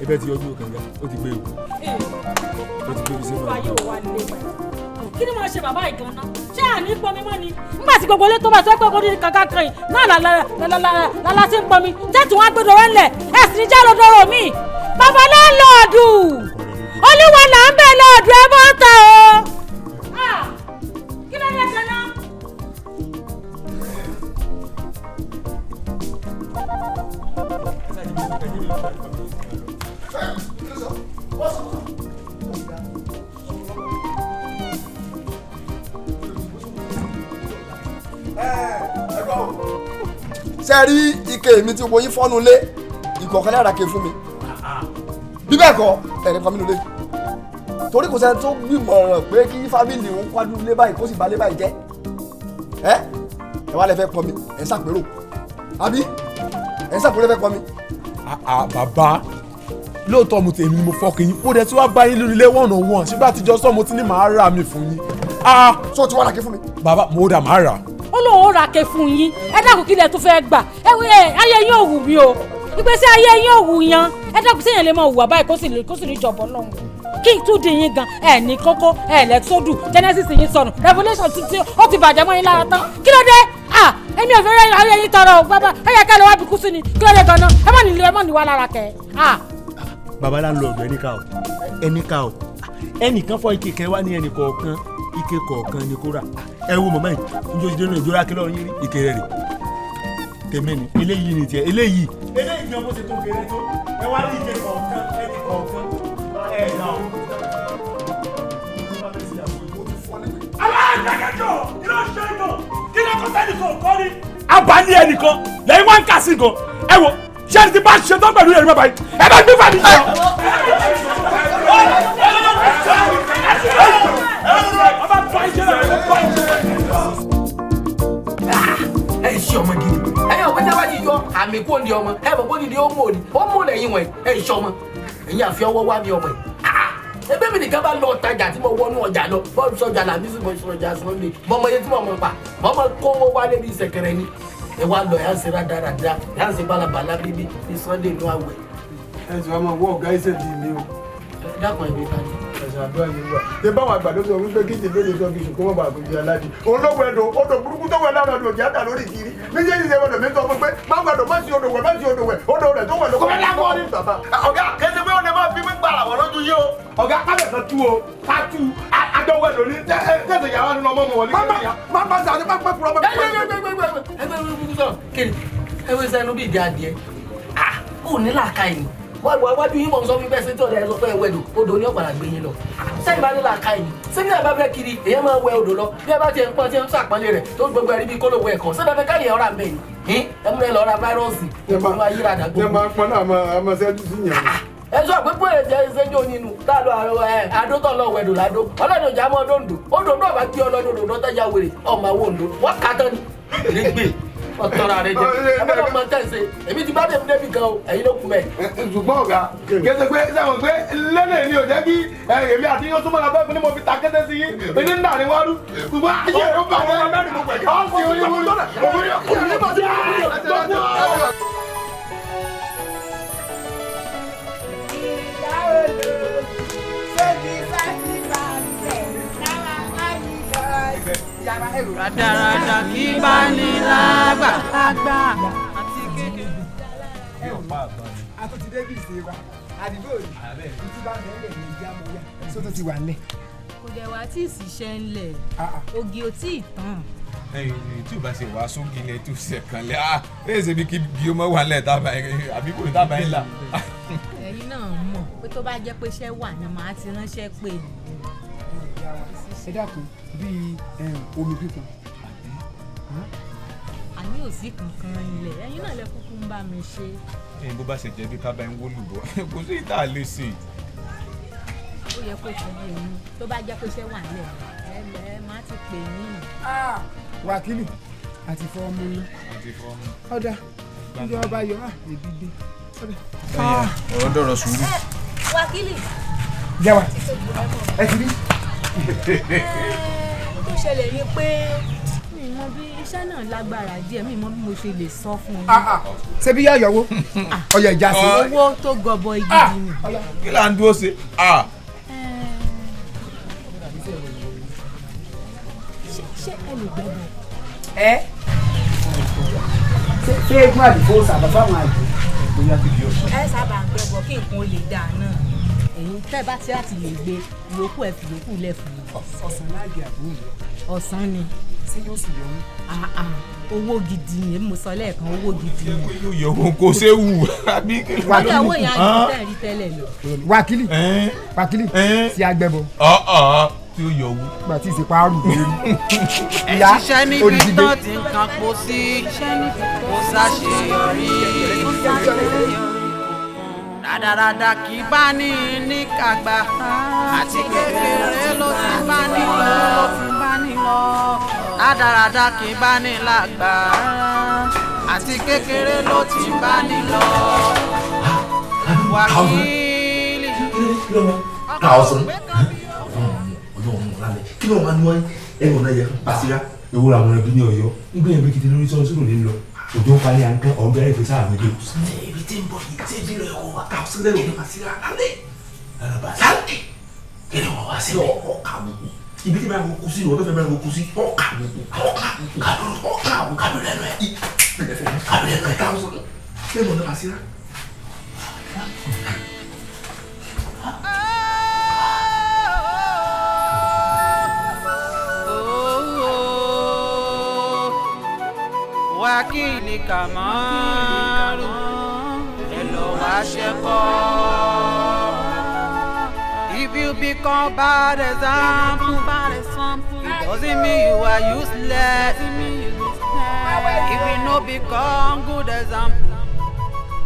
Ebe ti yọjú kànga ó ti gbé o ó ti gbé mi sínú ọ̀rọ̀. Kí ni mo ṣe bàbá ìgànnà ṣé àní pọnmi mọ́ ni nígbà tí gbogbo ilé tó bá sọ pé kò ní kankan kan yìí náà lálá sí ń pọnmi jẹ́tù wọn gbẹdọ̀ wọn lẹ̀ ẹ̀ sì ní já lọ́dọ̀rọ̀ mi. Bàbá lọ́ọ̀dù olúwa là ń bẹ̀ lọ́ọ̀dù ẹ bọ́ ta o. Kí ló dé kan náà. Ṣé rí ike mi tí mo yín fọ́nu lé ìkọ̀ọ̀kan lára ke fún mi bí bẹ́ẹ̀ kọ́ ẹ̀rẹ́ kan mi lólé torí kò sẹ́ni tó gbìmọ̀ràn pé kí fámìlì òun kwájú lé báyìí kó sì bá lé báyìí jẹ́ ẹ ẹ wá lẹ fẹ́ pọn mi ẹ̀ ń ṣàpérò àbí ẹ̀ ń ṣàpérò fẹ́ pọn mi. Bàbá lóòótọ́ mo tèmi ni mo fọkàn yín mo dẹ̀ tí wàá bá yín lórí ilé one on one ṣùgbọ́n àtijọ́ sọ mo ti ní màá rà mí fún yín. Ṣé o ti wá ra ké fún mi. Bàbá mo dà màá rà. Ó lóun ó ra ke fún yín ẹ dákun kí lẹ tún fẹ́ gbà ẹ ayé yín ò wù mí o ìgbésí ayé yín ò wù yan ẹ dákun séèyàn lè mọ hùwà báyìí kó sì rí ìjọba Ọlọ́run kí n tún di yín gan ẹ ní kókó ẹ lẹ́sọ́dù Genesis yín sọnù Revelation tuntun ó ti bàjẹ́ mọ́ yín lára tán kí ló dé èmi ò fẹ́ rẹ́ ayé yín tọrọ o bàbá ẹ yẹ ká lọ wá bí kú sí ni kí ló dé gan-an ẹ má nílò ẹ má níwá lára kẹ. Bàbá láńlọ́ọ̀dù ẹnìkan o ẹnìkan o ẹnìkan fọ ike kan wá ní ẹnì kọ̀ọ̀kan ike kọ̀ọ̀kan ni kó rà ẹ wo mọ̀mọ́ yìí njó ti dénú ìjọra kí lọ́run yín rí ike rẹ̀ rè tèmi ni eléyìí ni tiẹ̀ eléyìí. Eléyìí gan bó ṣe tó kéré tó ẹ wá ní ike kọ̀ọ̀kan ẹnì kọ̀ọ̀kan ẹ náà. Alájàgẹ́jọ́ kí ló ṣe é gan kí ló kọ́ sẹ́ni kan kọ́ ni. Abalẹ̀ ẹnìkan lẹ́yìn wá ń kà sí gan ẹ wo ṣé ẹni tí bá ṣe tán pẹ̀lú ẹ̀rí bàbá yìí ẹ bá gbé fàmì jọ. Ẹ ṣe ọmọ gidi ẹ yọ pé sábà ti yọ àmì kó ní ọmọ ẹ bọ̀ kó ní ó mú òní ó mú lẹ́yìn wọ̀nyí ẹ ṣe ọmọ ẹ̀yìn àfi ọwọ́ wá mi ọmọ yìí ẹgbẹ́ mi nìkan bá lọ ọ̀tajà tí mo wọnú ọjà lọ bọ́ọ̀lù sọjà làmísì mo sọjà Sunday mo mọ iye tí mo mọ pa mo mọ kówó wálé bíi ṣẹ̀kẹ̀rẹ̀ ni ẹ wá lọ yà ń ṣe rádaràda yà ń ṣe balabala bíbí ní Sunday inú àwẹ̀. Ẹ sì wá máa wọ ọ̀gá iṣẹ́ bíi mi o. Ẹ dákun ẹbí ta ni. Ẹ̀sìn àdúrà yìí wà. Ṣé báwọn àgbàdo sọ wípé kíjì lóye sọ kìsù kó má bàa gbèjì aládì. Òun ló wẹ̀ dò odò burúkú tó wẹ̀ lára odò jẹ́ àdá lórí kiri. Méjèèjì ṣe wọ̀dọ̀ mi sọ fún pé má gbàdọ̀ má sí odò wẹ̀ má sí odò wẹ̀ odò rẹ̀ tó wẹ̀ lóko. Ọ̀gá kẹsẹ̀ pé ó lè máa fi mí pa Ọ̀gá kábẹ̀ kan tú o ká tú àjọwọ́ ẹ̀ lóní tẹ̀sẹ̀ yàrá nínú ọmọ mọ̀ wọlé. Má má sàdé má pẹ́ kúrọ́ má pẹ́. Ẹgbẹ́ ẹwé sẹ́nu bíi ìdí adìẹ kò ní làákà yìí wájú yín mọ̀ ń sọ fún bẹ́ẹ̀ sẹ́tọ̀ ẹ̀ sọ pé ẹwẹ́ odò ní ọ̀padà gbé yín lọ sẹ́yìn bá ní làákà yìí sẹ́yìn náà bá fẹ́ kiri èyàn máa wẹ odò lọ bí ẹ bá tiẹ̀ ń pọ́n tí ẹ ń sàpọ́nlé rẹ̀ tó gbogbo ẹ̀rí bíi kólówó ẹ̀kọ́ sẹ́yìn bá fẹ́ káyẹ̀ ọ̀rà mbẹ́ yìí ẹ múlẹ̀ lọ ra fáírọ́ọ̀sì òkú ayírádà gbogbo. Ẹ máa pọn náà máa ṣẹ́jú sí yàn. Ẹ sọ pé pé ẹ̀jẹ̀ ìṣẹ́jú onínú tá a lọ àrùn ẹ̀ adótọ̀ lọ wẹ̀dò ládó ọlọ́dún ìjà mọ́ dòǹdò odò náà bá gbé ọlọ́dún odò náà tẹ́jà wèrè ọmọ àwọn òǹdó wọ́n kà tán ni nígbè ọtọrọ rẹ jẹ ẹ bá mọ tẹ́ ṣe èmi ti bá tẹ̀mí débi gan o ẹ̀yin ló kú mẹ́. Ṣùgbọ́n ọ̀gá kẹsẹ̀ pé sẹ́wọ̀n pé lẹ́lẹ̀ ni ò jẹ́ kí èmi àti yóò súnmọ́ lábẹ́ fún ni mo fi ta kété sí yín èmi ń dà ní wárú ṣùgbọ́n ayé ló bà wọ́n ọ̀sìn oníwúrú. Rádaràdà kí bá ní lágbà àti kékeré. A tó ti débi ìṣe wa àdìgbò yìí tí bá ń bẹ̀rẹ̀ ní ìjà mọ́ yá só tó ti wà nílẹ̀. Kò dẹ̀ wá tí ìṣiṣẹ́ ńlẹ̀ ògì ò tí ì tán. Tí o bá ṣe wàásù gilẹ̀ tó ṣe kan lẹ̀ ah ẹ ṣe bí kí bí o mọ̀ wà lẹ̀ tábà àbí kò ní tábà yín là. Ẹ̀yin náà mọ̀ pé tó bá jẹ́ pé iṣẹ́ wà ni màá ti ránṣẹ́ pé. Ẹ dákun bíi omi pípọn. Àní ò sí kankan ilẹ̀ ẹ̀yin náà lẹ kúkú ń bá mi ṣe. Ẹyin bó bá ṣe jẹ́ bí ká bá ń wó lùbọ́ kò sí ìta lè ṣe. Ó yẹ kó ti yé mi tó bá jẹ́ pé iṣẹ́ wà nílẹ̀ ẹ lẹ́ má ti pè yín. Wákìlì àti fọ́ọ̀mù ní. Àti fọ́ọ̀mù. Ọ̀dà ndé ọba yọ á ebi dé. Ọ̀rọ̀ dọ̀rọ̀ sùúrù. Wákìlì. Jẹ́wà ẹ ti rí. Tó ṣẹlẹ̀ ni pé mi mọ bí iṣẹ́ náà lágbára díẹ̀ mi mọ bí mo ṣe lè sọ fún un. Ṣé bí yá yọwó ọyọ ìjà sí. Owó tó gọbọ gidi ni. Kí là ń dúró ṣe. Ṣé ẹ lè gbẹ́bọ̀? Ẹ ṣé eégún àdìfó sábà fáwọn àjò. Ẹ sábà ń gbẹ́bọ̀ kí nǹkan lè dáa náà. Ẹ̀yin tẹ́ bá ti láti lè gbé ìyókù ẹ̀ fi yòókù lẹ̀ fún mi. Ọ̀sán láàgì àbúrò mi. Ọ̀sán ni. Ṣé yóò sì yọ wọ́n? Owó gidi ni mo sọ lẹ́ẹ̀kan owó gidi ni. Yóò yọ owó kó séwu àbí kí ló. Wákìlì owó yẹn á ju tẹ́ẹ̀rí tẹ́lẹ̀ lọ. Wákìlì wákìlì sí agbẹ́bọ. Tí ó yọ owó. Gbà tí ìsìnkú àrùn lórí. Ẹ ṣiṣẹ́ níbi tán ti ń kan pọ̀ sí kó ṣàṣeyọrí. Rádaràdà kì í bá ní ní kàgbà àti kékeré ló ti bá ní lọ. Rádaràdà kì í bá ní làgbà àti kékeré ló ti bá ní lọ. Wákìlì. Thousand. Ọlọ́run lálẹ́ kí ló máa ń wáyé ẹnu ọ̀nà yẹ Basira. Ewu làwọn ẹbí ní Ọ̀yọ́ nígbà yẹn bí kìtì lórí sọ́ọ́ sínú ní lọ òjò ń parí à ń kán ọ̀gbẹ́ ẹ̀fẹ̀ sáà méjì. Ibi tí ń bọ̀ yìí tí èjì rẹ̀ kó wa thousand lẹ́rù ní Basira lálẹ́ lálẹ́ kí ni wọ́n wá sí ọkà àbùkù ibi tí báyìí kú sí ìwọ́n tó fẹ́ báyìí kú sí ọkà àbùkù ọkà àbùkù ọkà àbùkù kábìrì ẹnu ẹ̀ kábìrì ẹnu ẹ̀ thousand lẹ́nu ọ̀nà Basira. Wákìlì Kàmárù ẹ lọ wá ṣẹ́kọ̀. If you become bad example, it doesn't mean you are useless. If you no become good example,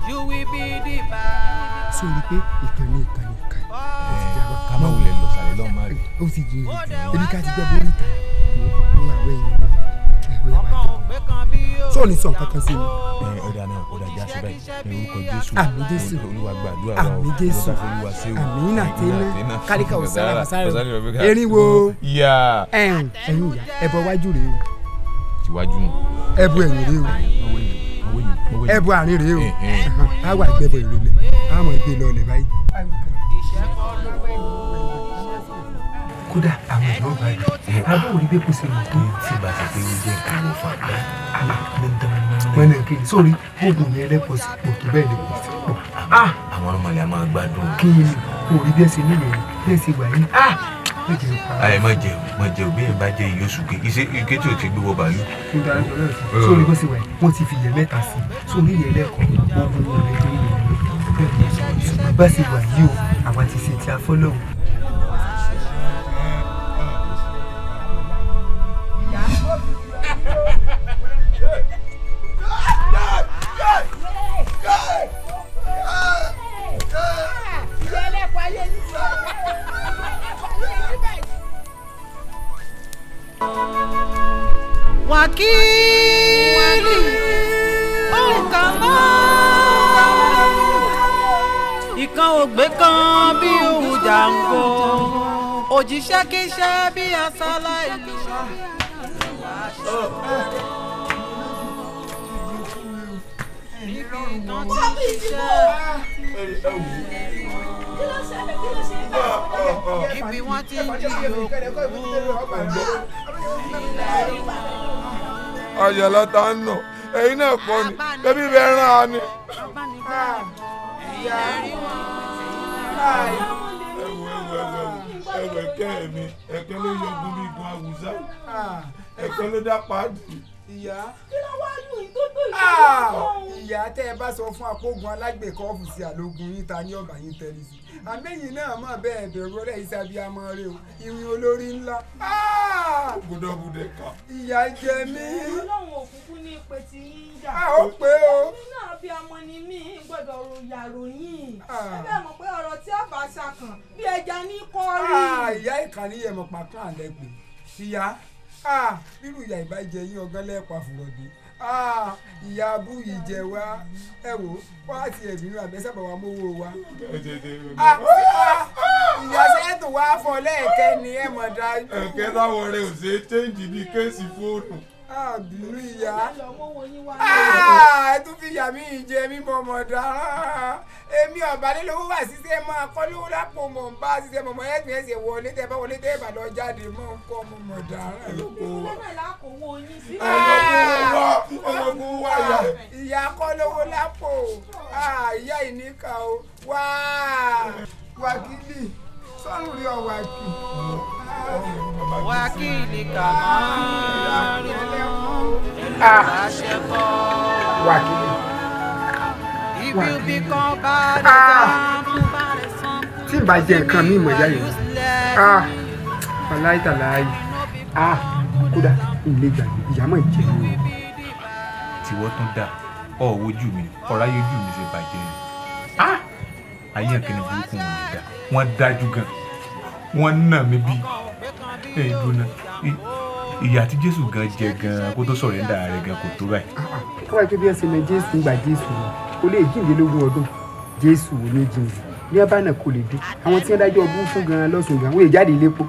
you will be the bad. Sọ ni pé ìkànnì ìkànnì ìkànnì ó ti jà wá. Ká má wulẹ̀ lọ sàlẹ̀ lọ́ọ̀ má rí. Ó ti jìn ebi ká ti gbẹ́ borí ta ní àwọn èèyàn sọ ní sọ nǹkan kan sí mi. Ọ̀dà náà ọ̀dà já sí báyìí ní orúkọ Jésù. Àmín Jésù. Olúwa gbàdúrà wa o. Àmín Jésù. Olúwa ṣe o. Àmín nàtẹ́nà kálíkà òsára màsára erinwo ẹ̀hún ẹ̀yìn ìyá ẹ̀bọ wájú rèé o. Tiwájú nù. Ẹ̀bọ ẹ̀yìn rèé o. Ẹ̀bọ àárín rèé o. A wà gbẹ̀bọ̀ ìrẹ̀lẹ̀ a mọ̀ gbé lọ lẹ̀ báyìí. Kódà àwọn èèyàn bá yìí abọ́ òrí bí kò ṣe mọ̀ tó. Tí ìbá ṣe pé ó jẹ́ nǹkan ló fà á. Mọ̀nà kí sórí oògùn yẹn lẹ́pọ̀ sí pọ̀ tó bẹ́ẹ̀ lè pọ̀ sí pọ̀. Àwọn ọmọlẹ̀ a máa gbádùn. Kí ni orí bí ẹ ṣe nílò Bẹ́ẹ̀ sì wà yìí, ah, méjì ló pa. Ayé, má jẹ o, má jẹ o. Bí ẹ̀ bá jẹ iye oṣù ké iṣẹ́ ike tí o ti gbé wọ bàálù. Kí n dára jọ lọ́rọ̀ sí sórí bó ṣe wà yìí, wọ́n ti fi ìyẹn mẹ́ta sí i sórí ìyẹn lẹ́kọ̀ọ́ ogun wọn lè tó ìyẹn lọ bẹ́ẹ̀ ni. Ṣùgbọ́n bá ṣe wà yìí o, àwa ti ṣe ti afọ́lọ́hún. Wákìlì nǹkan mọ́ ìkan ògbé kan bí òun jàǹkó, òjíṣẹ́ kíṣẹ́ bí asálà ìlú. Ibi wọ́n ti ń jí òkú. Ayọ̀lá ta ń nà ẹ̀yin náà kọ́ ni bẹ́bí bẹ́ẹ̀ rán a ni. Ẹwẹ kẹ́ mi, ẹ̀kẹ́ ló yọgun bí igun awùsá, ẹ̀kẹ́ ló dá pàdé. Ìyá. Kí ló wá lù yín tó tó ìṣòro? Ìyá, tẹ́ ẹ bá sọ fún apógun alágbèékọ́ ọ́fíìsì àlógún yín, ta ní ọ̀bà yín tẹ́lẹ̀ sí àmẹ́yìn náà mọ̀ bẹ́ẹ̀ bẹ̀rù ọlẹ́ ìsàbí amọ̀ rẹ o, ìrìn olórí ńlá. Gúdọ̀gúdẹ kan. Ìyá jẹ mí. Ọlọ́run òkùnkùn ní ìpè tí yín jà. A ó pé o. Èmi náà bí ọmọ ni mí, gbọ́dọ̀ ròyà ròyìn. Ẹ bẹ́ẹ̀ mọ̀ pé ọ̀rọ̀ tí ọba ṣàkàn bí ẹja ní kọ́rí. Ìyá, ìkànnì yẹn mọ̀ pàkán àlẹ́ pé ìyá bírú ìyá ìbàjẹ́ yín ọgán lẹ́ẹ̀pa fùrọ̀dé. Ìyá abú yìí jẹ wá, ẹ wò wá ti ẹ̀bínú àbẹ́sàbà wa mówó wa. Ìyá sẹ́ẹ̀tù wá fọ lẹ́ẹ̀kẹ́ ni ẹ mọ̀ dájú. Ẹ̀kẹ́ táwọn rẹ̀ ò ṣe é chéǹjì bíi kéèsì fóònù. Àbínú ìyá, ẹ tún fi ìyá mi jẹ mí mọ̀ mọ̀ dára. Èmi ọ̀bálẹ̀ lówó wà ṣiṣẹ́ mọ́ akọ́lówó lápò mọ̀ ń bá ṣiṣẹ́ mọ̀ mọ̀ ẹ̀ tún ẹ̀ ṣe wọlé tẹ́ bá wọlé tẹ́ bá lọ jáde mọ́ ń kọ́ mọ̀ mọ̀ dára. Ìyá kọ́lówó lápò, ìyá ìníkà o, wá wákìlì sọ́run rí ọ wákì. Wákìlì kàmáàrún àṣẹkọ. Wákìlì. Ibi bí kan bá dé sáńpù. Tí n bá jẹ nǹkan mi mọ̀ ìyá yìí, aláìtàláyì, kódà ilé gbàgbé ìyá mọ̀ jẹ́ mi o. Tiwọ́ tún dà ọ̀ wojú mi, ọ̀rá yójú mi ṣe bàjẹ́ ni ayé ẹ̀kẹ́ni burúkú wọn lè dá wọ́n dájú gan, wọ́n nà mí bí ẹ̀ẹ́dùnà. Ìyà tí Jésù gan jẹ gan kó tó sọ̀rọ̀ ẹ̀ńdà rẹ̀ gan kò tó báyìí. Káwá tó bí ẹ ṣe mọ Jésù ń gba Jésù lọ kò lè jíǹde lógún ọdún, Jésù ò ní jíǹde ní ọba náà kò lè dé àwọn tí wọ́n dájọ́ ọbú fún gan lọ́sùn gan wọ́n lè jáde lépo.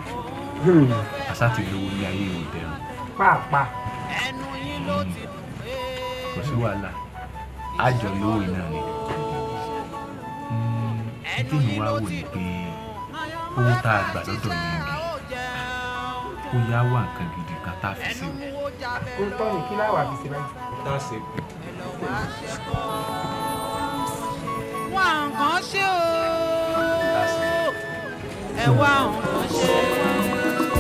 Àṣà ti lówó ní ayé ìwò dẹrùn. Pàápàá. Kò sí wàhálà, àjọ lówó iná ni. Tèmi wá wò ni pé owó tá a gbà lọ́dọ̀ yìí ni ó yá wá nǹkan gidi kan tá a fi ṣe o. Ó tọ́ ni, kí láwàá fi ṣe báyìí. Tá a ṣe. Wá nǹkan ṣe o, ẹ wá nǹkan ṣe.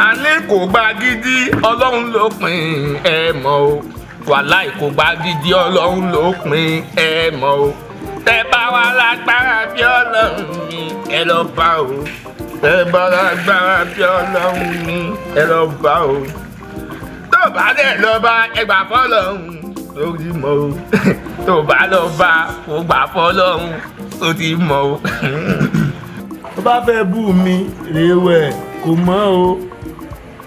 Alẹ́ kò gba gidi, Ọlọ́run ló pín ẹ mọ̀ o. Wàláì kò gba gidi, Ọlọ́run ló pín ẹ mọ̀ o. Tẹ bá wà lágbára bí Ọlọ́run mi, ẹ lọ bá o. Tẹ bá lágbára bí Ọlọ́run mi, ẹ lọ bá o. Tó bá dẹ̀ lọ bá, ẹgbà fọlọ́run tó ti mọ̀ o. Tó bá lọ bá, kò gbà fọlọ́run tó ti mọ̀ o. Tó bá fẹ́ bú mi rèéwẹ̀ kò mọ́ o,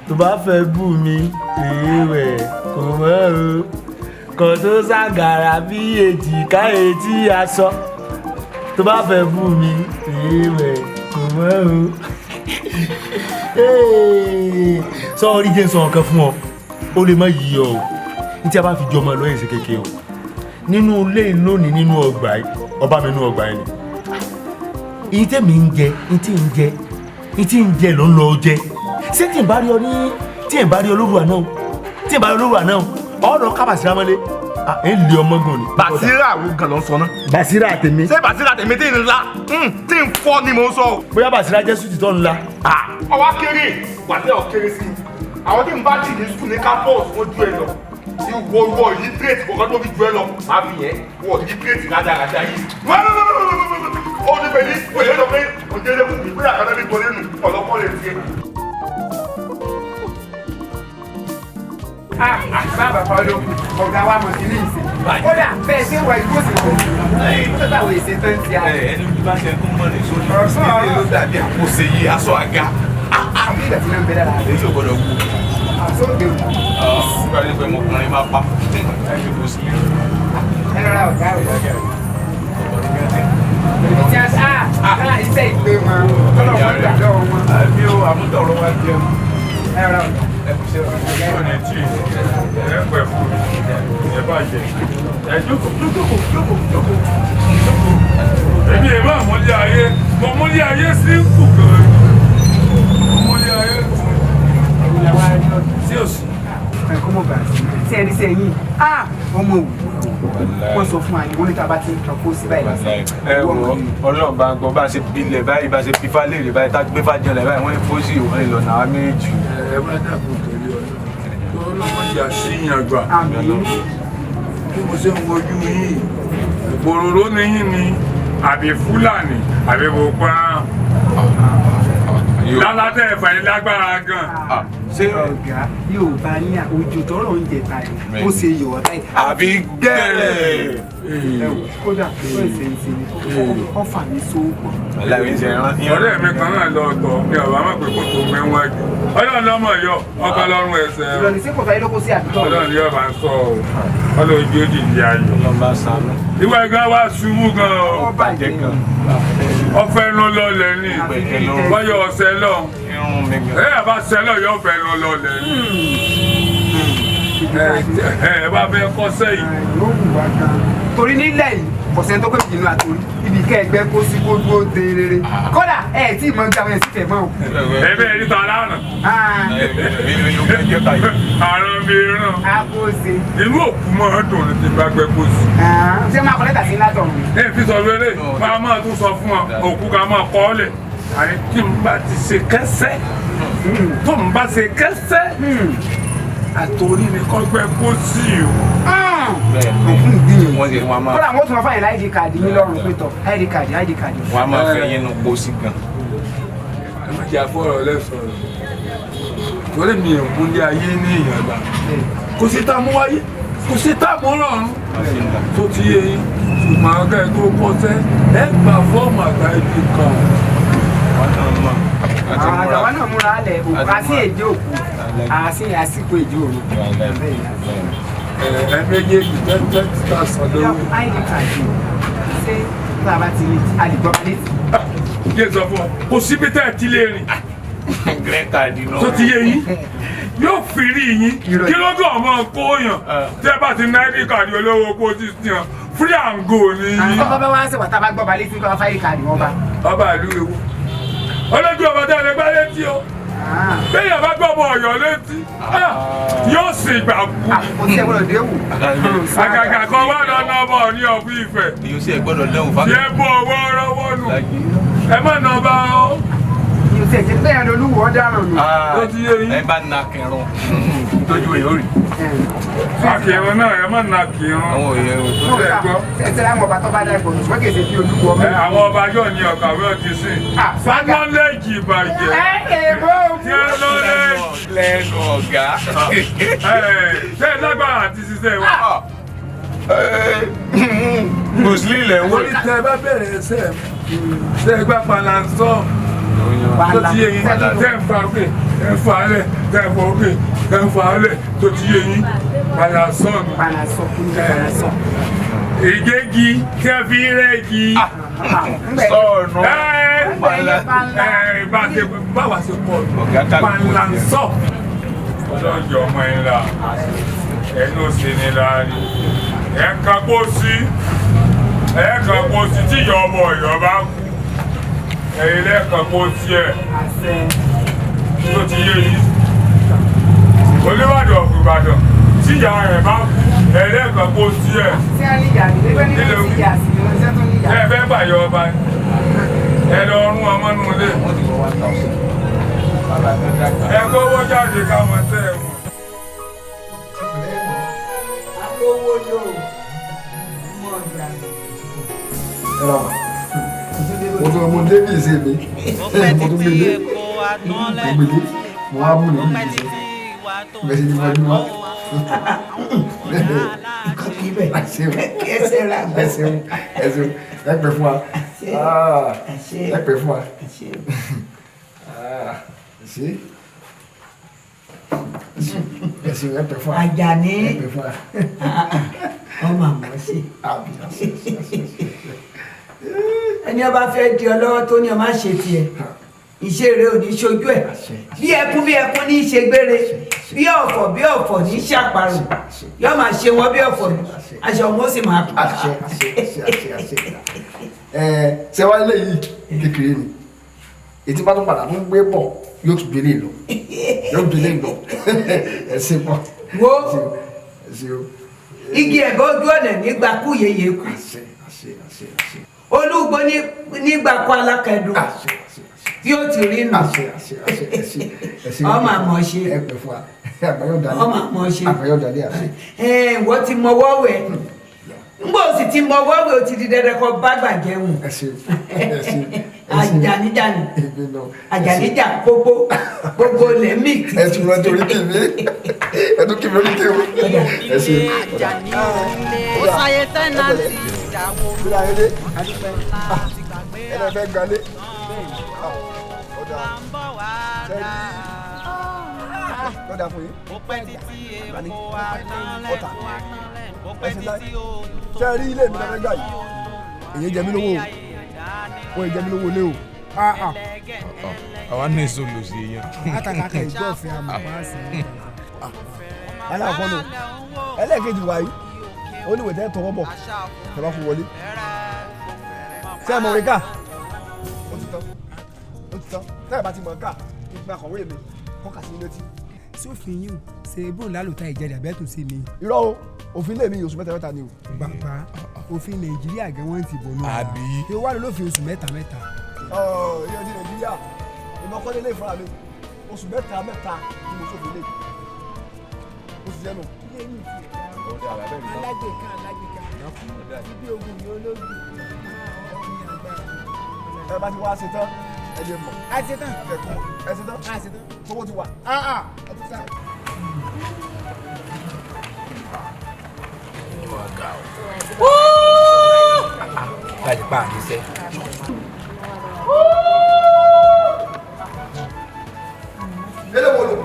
tó bá fẹ́ bú mi rèéwẹ̀ kò mọ́ o, kò tó ṣàgàrà bí èjìká etí aṣọ. Tó bá fẹ́ bú mi rèéwẹ̀ kò mọ́ o. Sọ́ọ́rí jẹ́ sọ nǹkan fún ọ, ó lè má yí ọ o. Ní tí a bá fi jọmọ lọ́yìn sí kékeré o nínú ilé lónìí, nínú ọgbà yìí, ọba mi nínú ọgbà yìí ni Ìyí tèmi ń jẹ, ìtì ń jẹ, ìtì ń jẹ ló ń lọ jẹ. Ṣé tí n bá rí ọ ní tí n bá rí ọ lóru àná o? Tí n bá rí ọ lóru àná o? Ọ̀rọ̀ ká Bàsírá mọ́lé. Ẹ ń lé ọmọ gan ni. Bàsírà wo gan ló ń sọ náà. Bàsírà tèmi. Ṣé Bàsírà tèmi tí ń la tí ń fọ́ ni mò ń sọ o. Bóyá Bàsírà jẹ́ sùtì tó ń la. Ọwọ́ kéré wàlẹ́ ọ̀kéré sí i. Àwọn tí ń bá jì ní sùkúl ní campus wọ́n ju ẹ lọ. Ìwọ ìwọ yìí tírètì kọ̀ọ̀kan tó fi ju ẹ lọ. Má fi yẹn wọ yìí tírètì rádaràda yìí. Ó ní pẹ̀lú òye lọ pé òye lè kú ìpínlẹ̀ àkàtà ní gbọ́dọ̀ nù ọ̀lọ́kọ́ lè tiẹ̀. Bàbá olókùn ọ̀gá wa mọ̀ sí ní ìsìn. Kódà bẹ́ẹ̀ ṣé wọ igbó sì kò ní báwo ìṣe tó ń ti àná. Ẹni bí bá ṣe kún mọ́lẹ̀ sórí ìdílé ló dàbí àkóso yìí aṣọ àga. Àbí ìgbà tí ló ń bẹ lára rẹ̀. Èyí ò gbọ́dọ̀ wú. Àtúndé wù. Nígbà tí ọmọkùnrin máa pa ẹ kò sí. Ẹ rọra ọ̀gá rẹ̀. Èmi tí a ṣá iṣẹ́ ìpè wọn tọ́lọ̀ wọn gbà lọ́wọ́ wọn. Àbí o àmútọ̀rọ̀ wa jẹun. Ẹ rọra ọ̀gá. Ẹ tí ẹ pẹ̀ fún ẹ bàjẹ́ ẹ jókòó jókòó jókòó jókòó jókòó. Èmi ẹ̀ máa múlé ayé mo múlé ayé sí kù gan-an. Mo múlé ayé sí òsì. Ẹ̀kọ́ mọ̀ bàá sí ẹni sí ẹ̀yìn ọmọ òwú wọ́n sọ fún wa ní wọ́n ní tá a bá ti ń tàn kó sí báyìí lásán. Ẹ wo Ọlọ́run bá ń gbọ́ bá a ṣe bilẹ̀ báyìí bá a ṣe fífa léèrè báyìí tá a gbé fàjọlẹ̀ báyìí wọ́n ní fósì òun lè lọ́nà àwọn méjì. Ẹ má dàbò torí Ọlọ́run ọlọ́mọ ìyá sí ìyàn gbà. Bí mo ṣe ń wojú yìí òróró ni yín ni àbí Fúlàní àbí Boko Haram. Lálátẹ̀ ẹ̀fà yìí lágbára gan. Ṣé ọ̀gá yóò bá ní ojú tọrọ oúnjẹ ta yìí ó ṣe yọ̀ ọ́ táyì. Àbí gẹ́rẹ̀. Kódà ó ṣe ń ṣe ni ó fà mí sóòpọ̀. Ọ̀rẹ́ mi kan náà lọ ọ̀tọ̀ mi ò bá mọ̀ pé kò tó mẹ́wájú. Ọlọ́run lọ́mọ yọ ọkọ lọ́rùn ẹsẹ̀. Ìrọ̀lẹ́ sí kò fẹ́ lóko sí àdúgbò. Ọlọ́run yóò bá ń sọ ọ́ Ọlọ́run ojú òjì di ayọ̀. Ìwà ìgbà wa ṣubú gan o. Ọfẹ́ nu lọlẹ̀ ni wáyọ̀ ọ̀sẹ̀ lọ. Ẹ bá sẹ́lọ̀ yóò fẹ́ nu lọlẹ̀ ni. Ẹ bá fẹ́ kọ́sẹ́ yìí. Torí nílẹ̀ yìí ọ̀sẹ̀ tó pé ìnú àtòrí ibi kẹ́ ẹgbẹ́ kó sí kó dúró de rere kódà ẹ tí ì mọ gbà wọn sì fẹ́ mọ́ o. Ẹ bẹ́ẹ̀ ní ta lánàá. Àrùn mi ràn. Àkóso. Inú òkú máa ń dùn ní ti bá gbẹ kó sí. Ṣé máa kọ lẹ́tà sí látọ̀run? Ẹ fi sọ wéré máa máa tún sọ fún ọ òkú ká máa kọ́ ọ lẹ̀ àní tí n bá ti ṣe kẹ́sẹ́ tó n bá ṣe kẹ́sẹ́ àtòrí ni kọ́ gbẹ kó sí o. Òkú ìgbìyànjú. Kódà wọ́n tún máa fàyè láìdí káàdì yín lọ́rùn pé tọ̀ ID card ID card. Wọ́n á máa fẹ́ yín nu pósí gan. Ẹ má jẹ́ àfọ̀rọ̀ lẹ́sọ̀rọ̀ torí mi ò múlé ayé ní ìyàgbá kò sí tá a mú wáyé kò sí tá a mú rọrùn tó ti yé yín ṣùgbọ́n ọ̀gá ẹ̀ tó kọ́sẹ́ ẹ gba fọ́ọ̀mù àgbà ibi kan. Àwa náà múra lẹ̀ òkú àti èdè òkú àti àsìkò èdè òru. Ẹ méjèèjì 20,000 lówó. ID card ṣé tá a bá ti ní a lè gbọ́ létí. Kí n sọ fún ọ kò síbi tẹ́ ẹ ti lè rìn. Green card náà. Tó ti yé yín yóò fi rí yín kí ló dé ọmọ kóyàn tẹ́ bá ti ná ID card olówó kó ti sìn free and go ni. Àwọn bàbá wa ń sèwà tá a bá gbọ́ balẹ̀ tí kò bá ID card wọn bá. Ọba ìlú ewu olójú ọba tẹ́ ẹ lè gbá létí o bẹ́ẹ̀ yàrá gbọ́ ọmọ Ọ̀yọ́ létí yóò sì gbà kú. Kò sí ẹ̀gbọ́dọ̀ dé wò. Àgàgà kan wà lọ́nà ọmọ ní ọ̀bí Ifẹ̀. Èyí sì ẹ̀ gbọ́dọ̀ dẹ́wò fáwọn. Ṣé bó owó rọ́wọ́ nù? Ẹ má nà ọba o. Ìyóò sì ẹ̀jẹ̀ bẹ́ẹ̀ ni olúwo ọ̀daràn nù. Ó ti yé yín. Ẹ bá na kẹrun tójú èyí ó rí. Àkìrun náà ẹ má na kìrun. Àwọn òye ò tó tẹ̀ gbọ́. Ẹ tẹ́lẹ̀ àwọn ọba tó bá dá ẹ̀kọ́ ṣùgbọ́n kì í ṣe bí olúwo ọmọ. Àwọn ọba yóò ní ọ̀kàwé ọtí sí. Sanọ́lẹ́jì ìbàjẹ́. Ẹ èèbó. Tí ẹ lọ́lẹ́jì. Lẹ́nu ọ̀gá. Ṣé ẹ lágbára àti ṣiṣẹ́ wa? Mùsùlùmí lẹ̀ ń wò. Orí tẹ bá bẹ̀rẹ̀ ẹsẹ̀ ṣe é gbá palansọ́ tó ti yé yín tẹ́ ń fa òkè tẹ́ ń fa alẹ̀ tẹ́ ń fa òkè tẹ́ ń fa alẹ̀ tó ti yé yín palansọ́ nù. Palansọ́ kí ni palansọ́? Ìgégi tẹ́ fi rẹ́gi. Sọ̀nù. Báwa ṣe pọ̀ palansọ́. Ọlọ́jọ́ ọmọ ẹ̀ ńlá ẹnu sì ni láàrin ẹ̀ka kó sí ẹ̀ka kó sí tí ìyá ọmọ Ọ̀yọ́ bá kú Ẹ̀yin lẹ́ẹ̀kan kó tiẹ̀ tó ti yé yìí. Olúbàdàn of Ìbàdàn tí ìyá rẹ̀ bá kú ẹ̀yin lẹ́ẹ̀kan kó tiẹ̀. Ẹ fẹ́ gbàyọ ọba ẹ lọ rún ọmọ nù lé. Ẹ kówó jáde káwọn tẹ́ ẹ wọ̀n. Owó lò mọ̀ ọ̀dà. Mo dé bí ìṣe mi, mo tún gbé dé, mo gbé dé, mo wá mú ní ìṣe, bẹ́ẹ̀ sì ni mo ní wá. Nǹkan kì í bẹ̀, kẹsẹ̀ ra gbọ́. Ẹ ṣeun, ẹ ṣeun, ẹ pẹ́ fún wa, ẹ pẹ́ fún wa. Ṣé ẹ ṣeun, ẹ pẹ́ fún wa. Àjàní ẹ pẹ́ fún wa. Ọmọ àmọ́ sí. Ẹni ọba fẹ́ di ọlọ́wọ́ tó ní ọmọ ṣe tiẹ̀, ìṣe rẹ̀ ò ní ṣojú ẹ̀. Bí ẹkún bí ẹkún ní í ṣe gbére, bí ọ̀fọ̀ bí ọ̀fọ̀ ní í ṣàparò, yóò máa ṣe wọn bí ọ̀fọ̀ ní aṣọ wọn ó sì máa pa. Ṣé wàá léyìí kékeré ni ètí bá tún padà tún gbé bọ̀ yóò tún gbélé lọ, yóò gbélé lọ. Ẹ ṣe pọ̀. Wo igi ẹ̀bọ ojú ọ̀nà nígbà kú yeye kú, olúgbó nígbà kú alákẹ́dùn tí ó ti rí nù. Ọmọ àmọ̀ ṣe, ọmọ àmọ̀ ṣe. Wọ́n ti mọ wọ́wẹ́ ngbọ́ sì ti mọ wọ́wẹ́ o ti di dandan kọ́ bá gbàjẹ́ wù. Àjàníjàní àjàníjà gbogbo gbogbo lẹ́mí. Ẹ tún lọ torí kì mí, ẹ tún kì mí orí kì mí. Ẹ ṣe. Ó sáyé tẹ́nàntì ìdáwó. Ẹ lọ fẹ́ gbalé. Ọ̀dà lọ́dà fún yín. Ọ̀tà ẹ̀sìn láì. Ṣé ẹ rí ilé mi lọ́fẹ́ gbà yìí? Èyí jẹ mí lówó o. Wọ́n jẹ mí lówó ilé o. Àwa náà èso lò sí èèyàn. Látàkàkà ìjọ òfin àmọ̀ paasi. Aláàfọ́ nù. Ẹlẹ́ẹ̀kejì wáyé. Ó ní ìwé tọwọ́ bọ̀. Ẹ bá fún wọlé. Ṣé ẹ mọ̀ wí ká? Ó ti tán. Ó ti tán. Tẹ́ ẹ bá ti mọ̀ ká, ìgbà kọ̀wé mi, kọ́kà sí létí. Sófin yìí ṣe bóun lálùtà ìjẹrẹ àbẹ́tùn sí mi. Irọ́ o, òfin ilé mi oṣù mẹ́ta mẹ́ta ni o. Bàbá, òfin Nàìjíríà gan wọ́n ti bọ̀ nù. Àbí. Yóò wá lófin oṣù mẹ́ta mẹ́ta. Ọ̀ ìyẹn ti Nàìjíríà, ìmọ̀kọ́lé lè fúnra mi, oṣù mẹ́ta mẹ́ta ni mo sófin ilé. Oṣù jẹ́ nù. Alágbèéká alágbèéká ibi ogun ni ológun. Ẹ bá ti wá ṣe tán, ẹ lè mọ̀. A ṣe tán. Ẹ ṣe tán. A ṣe tán. Tówó ti wà. Ẹ ti tán. Láti pa àníṣe. Ilé wo lò?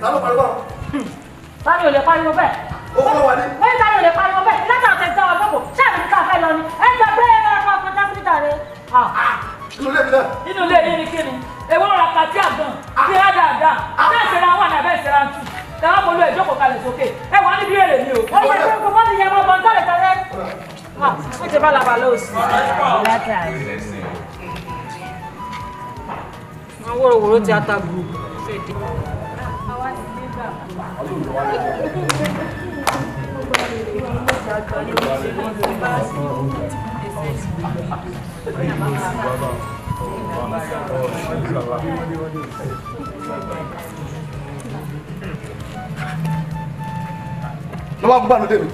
Ta ló pariwo? Tani ò lè pariwo bẹ́ẹ̀. Ó kọ́ ló wà ní. Bẹ́ẹ̀ tani ò lè pariwo bẹ́ẹ̀. Látà ọ̀tẹ̀ ìta ọ̀dọ́ kò. Ṣé àmì ká fẹ́ lọ ni? Ẹ jọ pé ẹ rọ ọkọ̀ jásílítà rẹ̀. Inú ilé mi náà. Inú ilé yìí ni kí ni? Èwo ra kàtí àgbọ̀n? Bí ẹ dáadáa. Bẹ́ẹ̀ ṣe ra wà ní abẹ́ ìṣẹ́ra tù. Tẹ̀wọ́n polú ẹ̀ jókòó kalẹ̀ sókè. Ẹ wà níbi èrè mi o. Ó yẹ kó kó ní yẹn mọ́ bọ́n tálẹ̀ tálẹ̀. Ó ti bá làbà lóòsì. Àwọn wòròwòrò ti ata gbùrù. Lọ́wọ́ gbà lóde mi.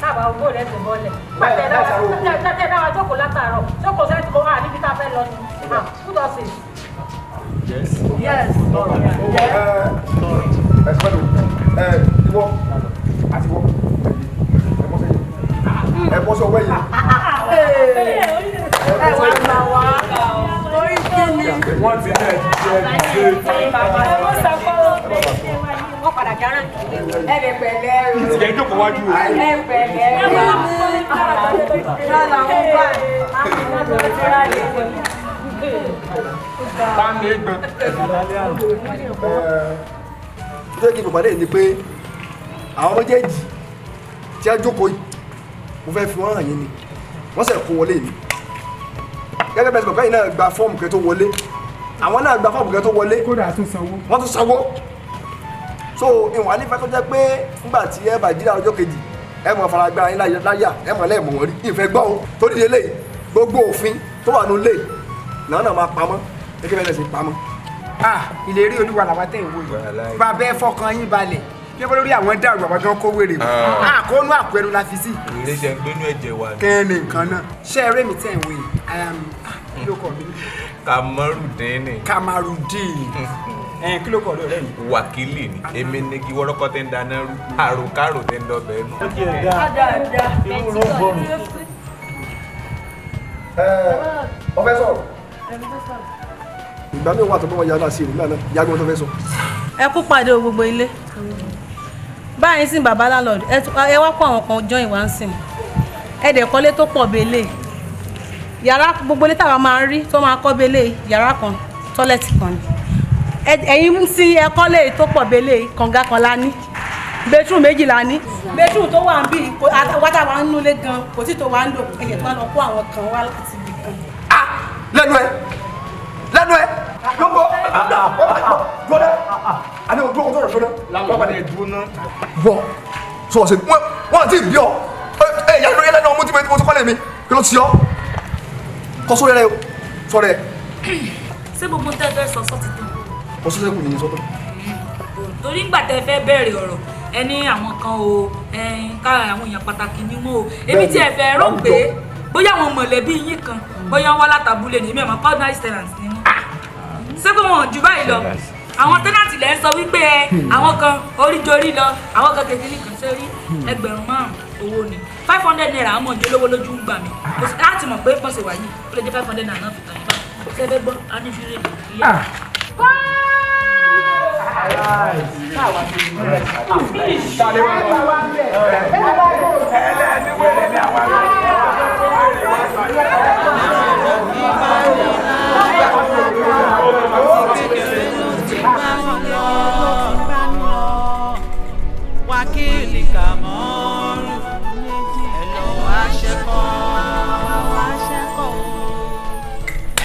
Káàbà owó rẹ̀ ti bọ́lẹ̀. Pàtẹ́ dáwà jókòó látàárọ̀. Jókòó sẹ́ni kò wá níbi tá a fẹ́ lọ ni. Put us in. Yes. Yes. Ẹ ẹ ìwọ àti ìwọ ẹ bọ́ sọ wẹ́yìn. Ẹ wá gbà wá. Orí kí ni? Wọ́n ti dẹ̀ jẹ́ jẹ́. Ẹ mọ̀ sọ pé wọ́n padà járàn. Ẹ lè pẹ̀lẹ́ o. Ìyẹn jókòó wájú o. Ẹ pẹ̀lẹ́ o. Lọ́la ń bá. Tani gbọ̀n. Tó yẹ kí n pàdé ni pé àwọn méjèèjì tí a jókòó yìí, mo fẹ́ fi wọ́n hàn yín ni, wọ́n sì kó wọlé mi. Gẹ́gẹ́ bẹ́ẹ̀ sọ pé náà gba fọ́ọ̀mù kẹ́ tó wọlé, àwọn náà gba fọ́ọ̀mù kẹ́ tó wọlé. Kódà tún sanwó. Wọ́n tún sanwó. So ìwọ̀n ànífẹ́ tó jẹ́ pé nígbà tí ẹ bá jí láàárọ̀ ọjọ́ kejì ẹ mọ̀ fara gbára yín láyà ẹ mọ̀ lẹ́ẹ̀mọ̀ wọ́n rí ìfẹ́ gbọ́ o. Torí délé gbogbo òfin tó wà nínú ilé náà náà máa pamọ́ gẹ́gẹ́ bẹ́ẹ̀ náà ṣe pamọ́. Ah, ìlérí Olúwa làwọn tẹ̀ ń wò yìí. Bàbá ẹ fọkàn yín balẹ̀. Bí wọ́n lórí àwọn dàrú àwọn tó ń kó wèrè. Àkóónú àpẹẹrù la fi sí. Ilé ṣe ń gbénú ẹ̀jẹ̀ wa ni. Kẹ́ni nǹkan náà. Ṣé eré mi tẹ̀ ń wò yìí? Kí ló kọ mi? Kamarudin. Kamarudin. Kí ló kọ ọ̀rẹ́ rẹ mi? Wákìlì ni. Èmi ni kí wọ́rọ́kọ́ tẹ́ ń dáná rú. Àròkárò tẹ́ ń dọbẹ̀ nù. Ó ti ẹ̀ dáa. Irú ló ń bọ̀rùn. Ọ fẹ́ sọ̀rọ̀. Ìgbà mi wà tó bọ́ wọn yára sí ìlú náà yàgbọ́n tó fẹ́ sọ. Ẹ kú pàdé o gbogbo ilé. Báyìí sìn bàbá landlord ẹ wá kó àwọn kan join wá ń sìn. Ẹ dẹ̀ kọ́lé tó pọ̀ bẹ́lẹ̀. Yàrá gbogbo ilé táwa máa ń rí tó máa kọ́ bẹ́lẹ̀ yàrá kan tọ́lẹ̀tì kan ni. Ẹ̀yin sí ẹ kọ́lé tó pọ̀ bẹ́lẹ̀ kànga kan la ní. Bedroom méjì la ní. Bedroom tó wà ń bí wátà wà ń nulẹ̀ gan kò tí tó wà ń lò ẹ̀yẹ̀ tó wà lọ kó àwọn kan wá láti ibì kan. Lẹ́nu ẹ lẹ́nu ẹ lóko gbọ́dọ̀ àní o dúró sọ̀rọ̀ sọ́dọ̀ làwọn ẹ̀ dúró ná. Wọ sọ wọ́n ṣe wọ́n ti bí ọ ẹ ìyá lóye lẹ́nu ọmú tí mo ti kọ́lé mi kí ló ti ọ kọ́ sórí rẹ o sọ̀rọ̀ ẹ. Ṣé gbogbo tẹ́ fẹ́ sọ sọ́ ti tán? Kọ́ sọ́sẹ́ kù nìyẹn sọ́tọ̀. Torí ńgbà tẹ́ fẹ́ bẹ̀rẹ̀ ọ̀rọ̀ ẹ ní àwọn kan o ká àwọn èèyàn pàtàkì ni wọ́n o èmi tí ẹ fẹ́ rò pé bóyá àwọn mọ̀lẹ́bí yín kan bóyá wọ́n látàbúlé ní èmi àmọ́ ordinary tenants ni wọ́n. Ṣé pé wọn ò jù báyìí lọ? Àwọn tẹ́nàtì lẹ́ ń sọ wípé àwọn kan oríjorí lọ àwọn kan kékeré kan ṣe rí 5,000 owó ni 500 naira àwọn ọmọ ìjọlówó lójú ń gbà mí láti mọ̀ pé pọ̀sẹ̀ wà yìí ó lè jẹ́ 500 naira náà fi tàn yín bá ṣe fẹ́ gbọ́ anífírè ìyá. Wákìlì Kàmọ́rù ẹ lọ wá ṣẹ́kọ̀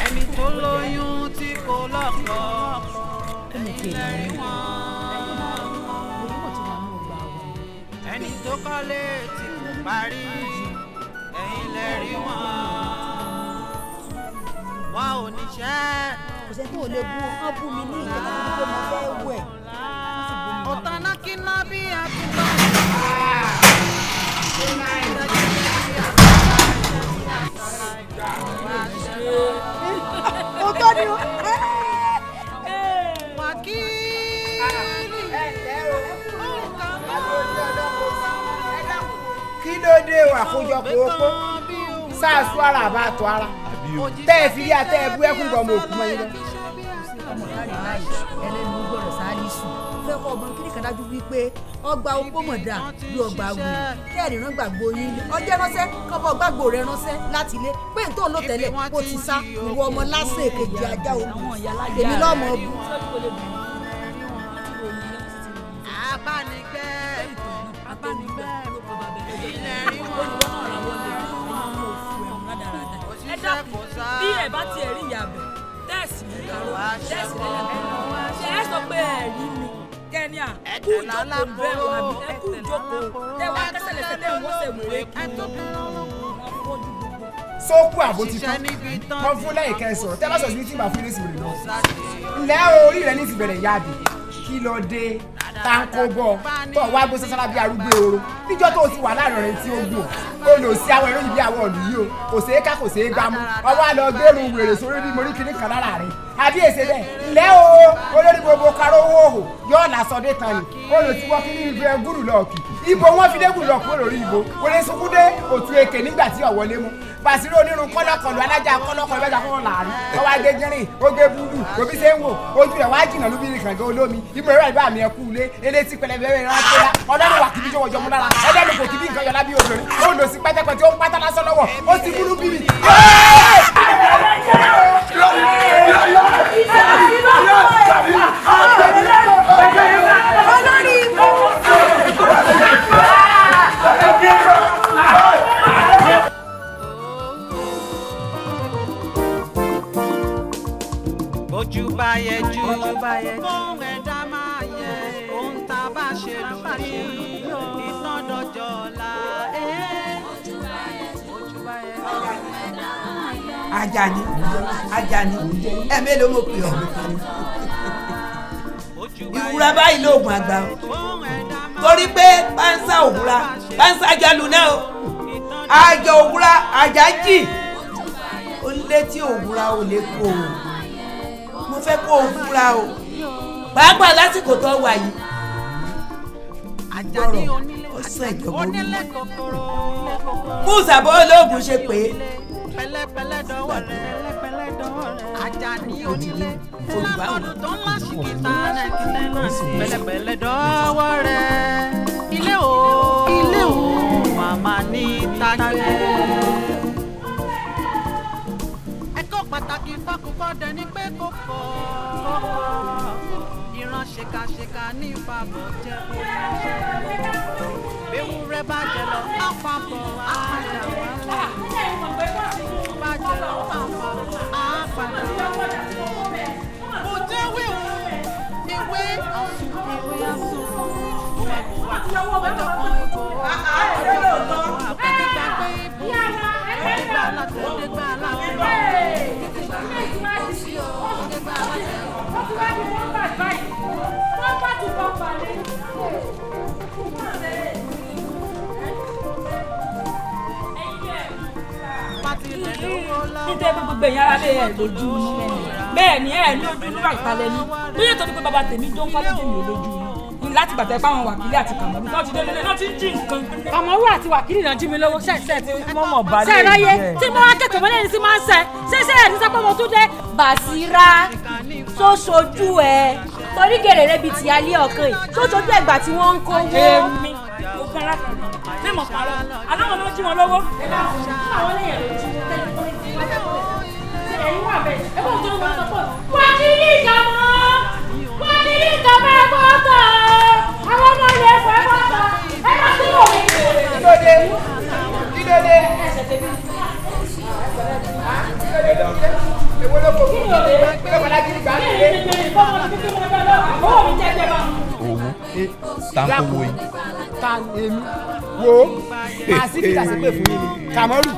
ẹni tó lóyún tí kò lọ́kọ ẹ̀yìn lẹ́rìí wọn ẹni tó kọ́lé tí kò parí ẹ̀yìn lẹ́rìí wọn wọn ò níṣẹ́. Kò sẹ́ni tó lè bú ọ́n bú mi ní ìjọba tó mo fẹ́ wẹ̀. Ọ̀tàná kíná bí àtúbà. Òótọ́ ni o. Wákìlì. Kí ló dé o àkójọpọ̀ opó sáàsù ara àbá àtọ̀ ara tẹ́ ẹ fi rí àtẹ́ ẹ bú ẹkún gbọmọ òkú mọ́ yín lọ. Ọmọ kárí láì ẹlẹ́nu gbọ́dọ̀ sáré sùn fẹ́ kọ́ ọmọ kí nìkan dájú wípé ọgbà opó mọ̀dà bí ọgbà wèrè tẹ́ẹ̀rì rán gbàgbó yín lé ọjọ́ ránṣẹ́ kọ́bọ̀ gbàgbó rẹ ránṣẹ́ láti ilé pé n tó ń lò tẹ́lẹ̀ kó ti sá ìwọ ọmọ lásán èkejì ajá olú èmi lọ́mọ ọbú. Ẹ dákun bí ẹ bá tiẹ̀ rí ìyá bẹ̀ tẹ́ẹ̀sì ní kàró tẹ́ẹ̀sì lẹ́lẹ́kọ̀ọ́ ṣe é sọ pé ẹ rí mi kẹ́ni à kú ìjókòó bẹ́ẹ̀ wà bí ẹ kú ìjókòó tẹ́ wá kẹsẹ̀ lẹ́sẹ̀ tẹ́ wọ́n sẹ̀ wéré kí wọ́n fọ́jú gbogbo. Sókú àbó ti tán wọ́n fún lẹ́yìn kẹsàn-án tẹ́ bá sọ sí tí màá fún ní ìsìn rẹ̀ lọ. Ǹlẹ́ orí rẹ̀ ní ti bẹ̀rẹ̀ yáàbì kí ló dé táǹkó bọ̀ tó wá gbó sásárá bí arúgbó ehoro níjọ́ tó o ti wà láàrin rẹ̀ tí ó gùn ó lò sí àwọn ìròyìn bí àwọn ọ̀lù yìí o kò ṣeé ká kò ṣeé gbámú ọwọ́ àlọ́ gbèrú wèrè sórí bí mo rí kinní kan lára rẹ̀ àbí èsè bẹ́ẹ̀ ǹlẹ́ o olórí gbogbo karówó òhò yóò lásọdé tán ni ó lò tí wọ́n kí ní ibi gúrù lọ́ọ̀kì ibo wọn fi dé gúrù lọ́ọ̀kì lórí ibo wọlé sunkúndé òtún èké nígbà tí ọ̀wọ́lé mú Bàṣírò onírun kọ́lọ́kọ̀lù alájà kọ́lọ́kọ̀lù mẹ́ta kọ́kọ́ làárín ọwọ́ agé jẹ́rìn oge búlù òbí ṣe ń wò ojú rẹ̀ wá jìnnà lóbi kànga olómi ìmọ̀ ẹ̀rọ ìbá mi ẹ̀kú ilé elétí pẹlẹbẹ rẹ̀ ráńpẹ́lá ọlọ́run wà kíbi jọ̀wọ́ jọmú lára ẹlẹ́nu kò kíbi nǹkan yọlá bí obìnrin ó lò sí pẹ́tẹ́pẹ́tẹ́ ó ń pátá lásán lọ́wọ́ ó ti múlú bíbí. Olórí ibú. Àjàní Àjàní ẹ mélòó mo pè ọ́ ìwúra báyìí lóògùn àgbà o torí pé pánsá òwúra pánsá jalu náà o àjọ òwúra àjà jì ó létí òwúra ò lè kó o mo fẹ́ kó o fúra o pàápàá lásìkò tó wà yìí gbọ́rọ̀ ó sàn ìjọba orí musa bọ́ olóògùn ṣe pé pẹ̀lẹ́pẹ̀lẹ́ dọ́wọ́ rẹ̀ ilé o ilé o màmá ní tàgbé. Ẹ̀kọ́ pàtàkì fákúfọ́dẹ ní pé kò kọ́ ìran ṣèkàṣèkà ní ìfàbọ̀ jẹ́ ewúrẹ́ bá jẹ lọ àpapọ̀ àpàdà wà bá jẹ lọ àpapọ̀ àpàdà wà. Mo jẹ́ wíwú ewé àsùn ewé àsùn ọjọ́ kan ìbò ọjọ́ kan àpètè gbàgbé ìbò òdìgbà aláṣẹ òdìgbà aláṣẹ òdìgbà aláṣẹ òdìgbà aláṣẹ. Nítorí pé gbogbo èèyàn ara lé ẹ̀ lójú bẹ́ẹ̀ ni ẹ̀ lójú nígbà ìtàlẹ̀ ni bóyá torí pé bàbá tèmi jó ń fálẹ́ tèmi ò lójú ni láti gbàtẹ́ pé àwọn wàkílì àti kàmọ́rù náà ti délé náà ti ń jí nǹkan. Kàmọ́rù àti wàkílì náà jí mi lówó ṣẹ̀ṣẹ̀ tí mọ́mọ́ balẹ̀ ṣe ráyé tí mo wá kẹ́kọ̀ọ́ mọ́lẹ́ni tí máa ń ṣe ṣe ẹ̀ ní sẹ́pọ̀ mo tún dé. Bàṣírá tó ṣojú ẹ torí gèrèrè bíi ti alẹ́ ọ̀kan yìí tó ṣojú ẹ̀gbà tí wọ́n ń kówó. Èmi ò fara mímọ̀ pàrọ̀ aláwọ̀ ló jí wọn lọ́wọ́. Àwọn lèèyàn ló jí wọn tẹ́lẹ̀ ẹ̀yin wà bẹ́ẹ̀ ẹ bọ́ tó ń wọ́n sọ pé wákìlì ìjàmọ́ wákìlì ìjàmọ́ ẹ bọ́ tọ̀ àwọn ọmọ ilẹ̀ ẹ̀fọ́ ẹ bọ́ tọ̀ ẹ bá tún wọ̀ mí. Kílódé kílódé èwo ló kò fún mi kí ló fọlá gidi gbà mí. Owó tanko wo yìí. Ta èmi wo àsìkò àsìkò fún mi ni Kàmọ́rù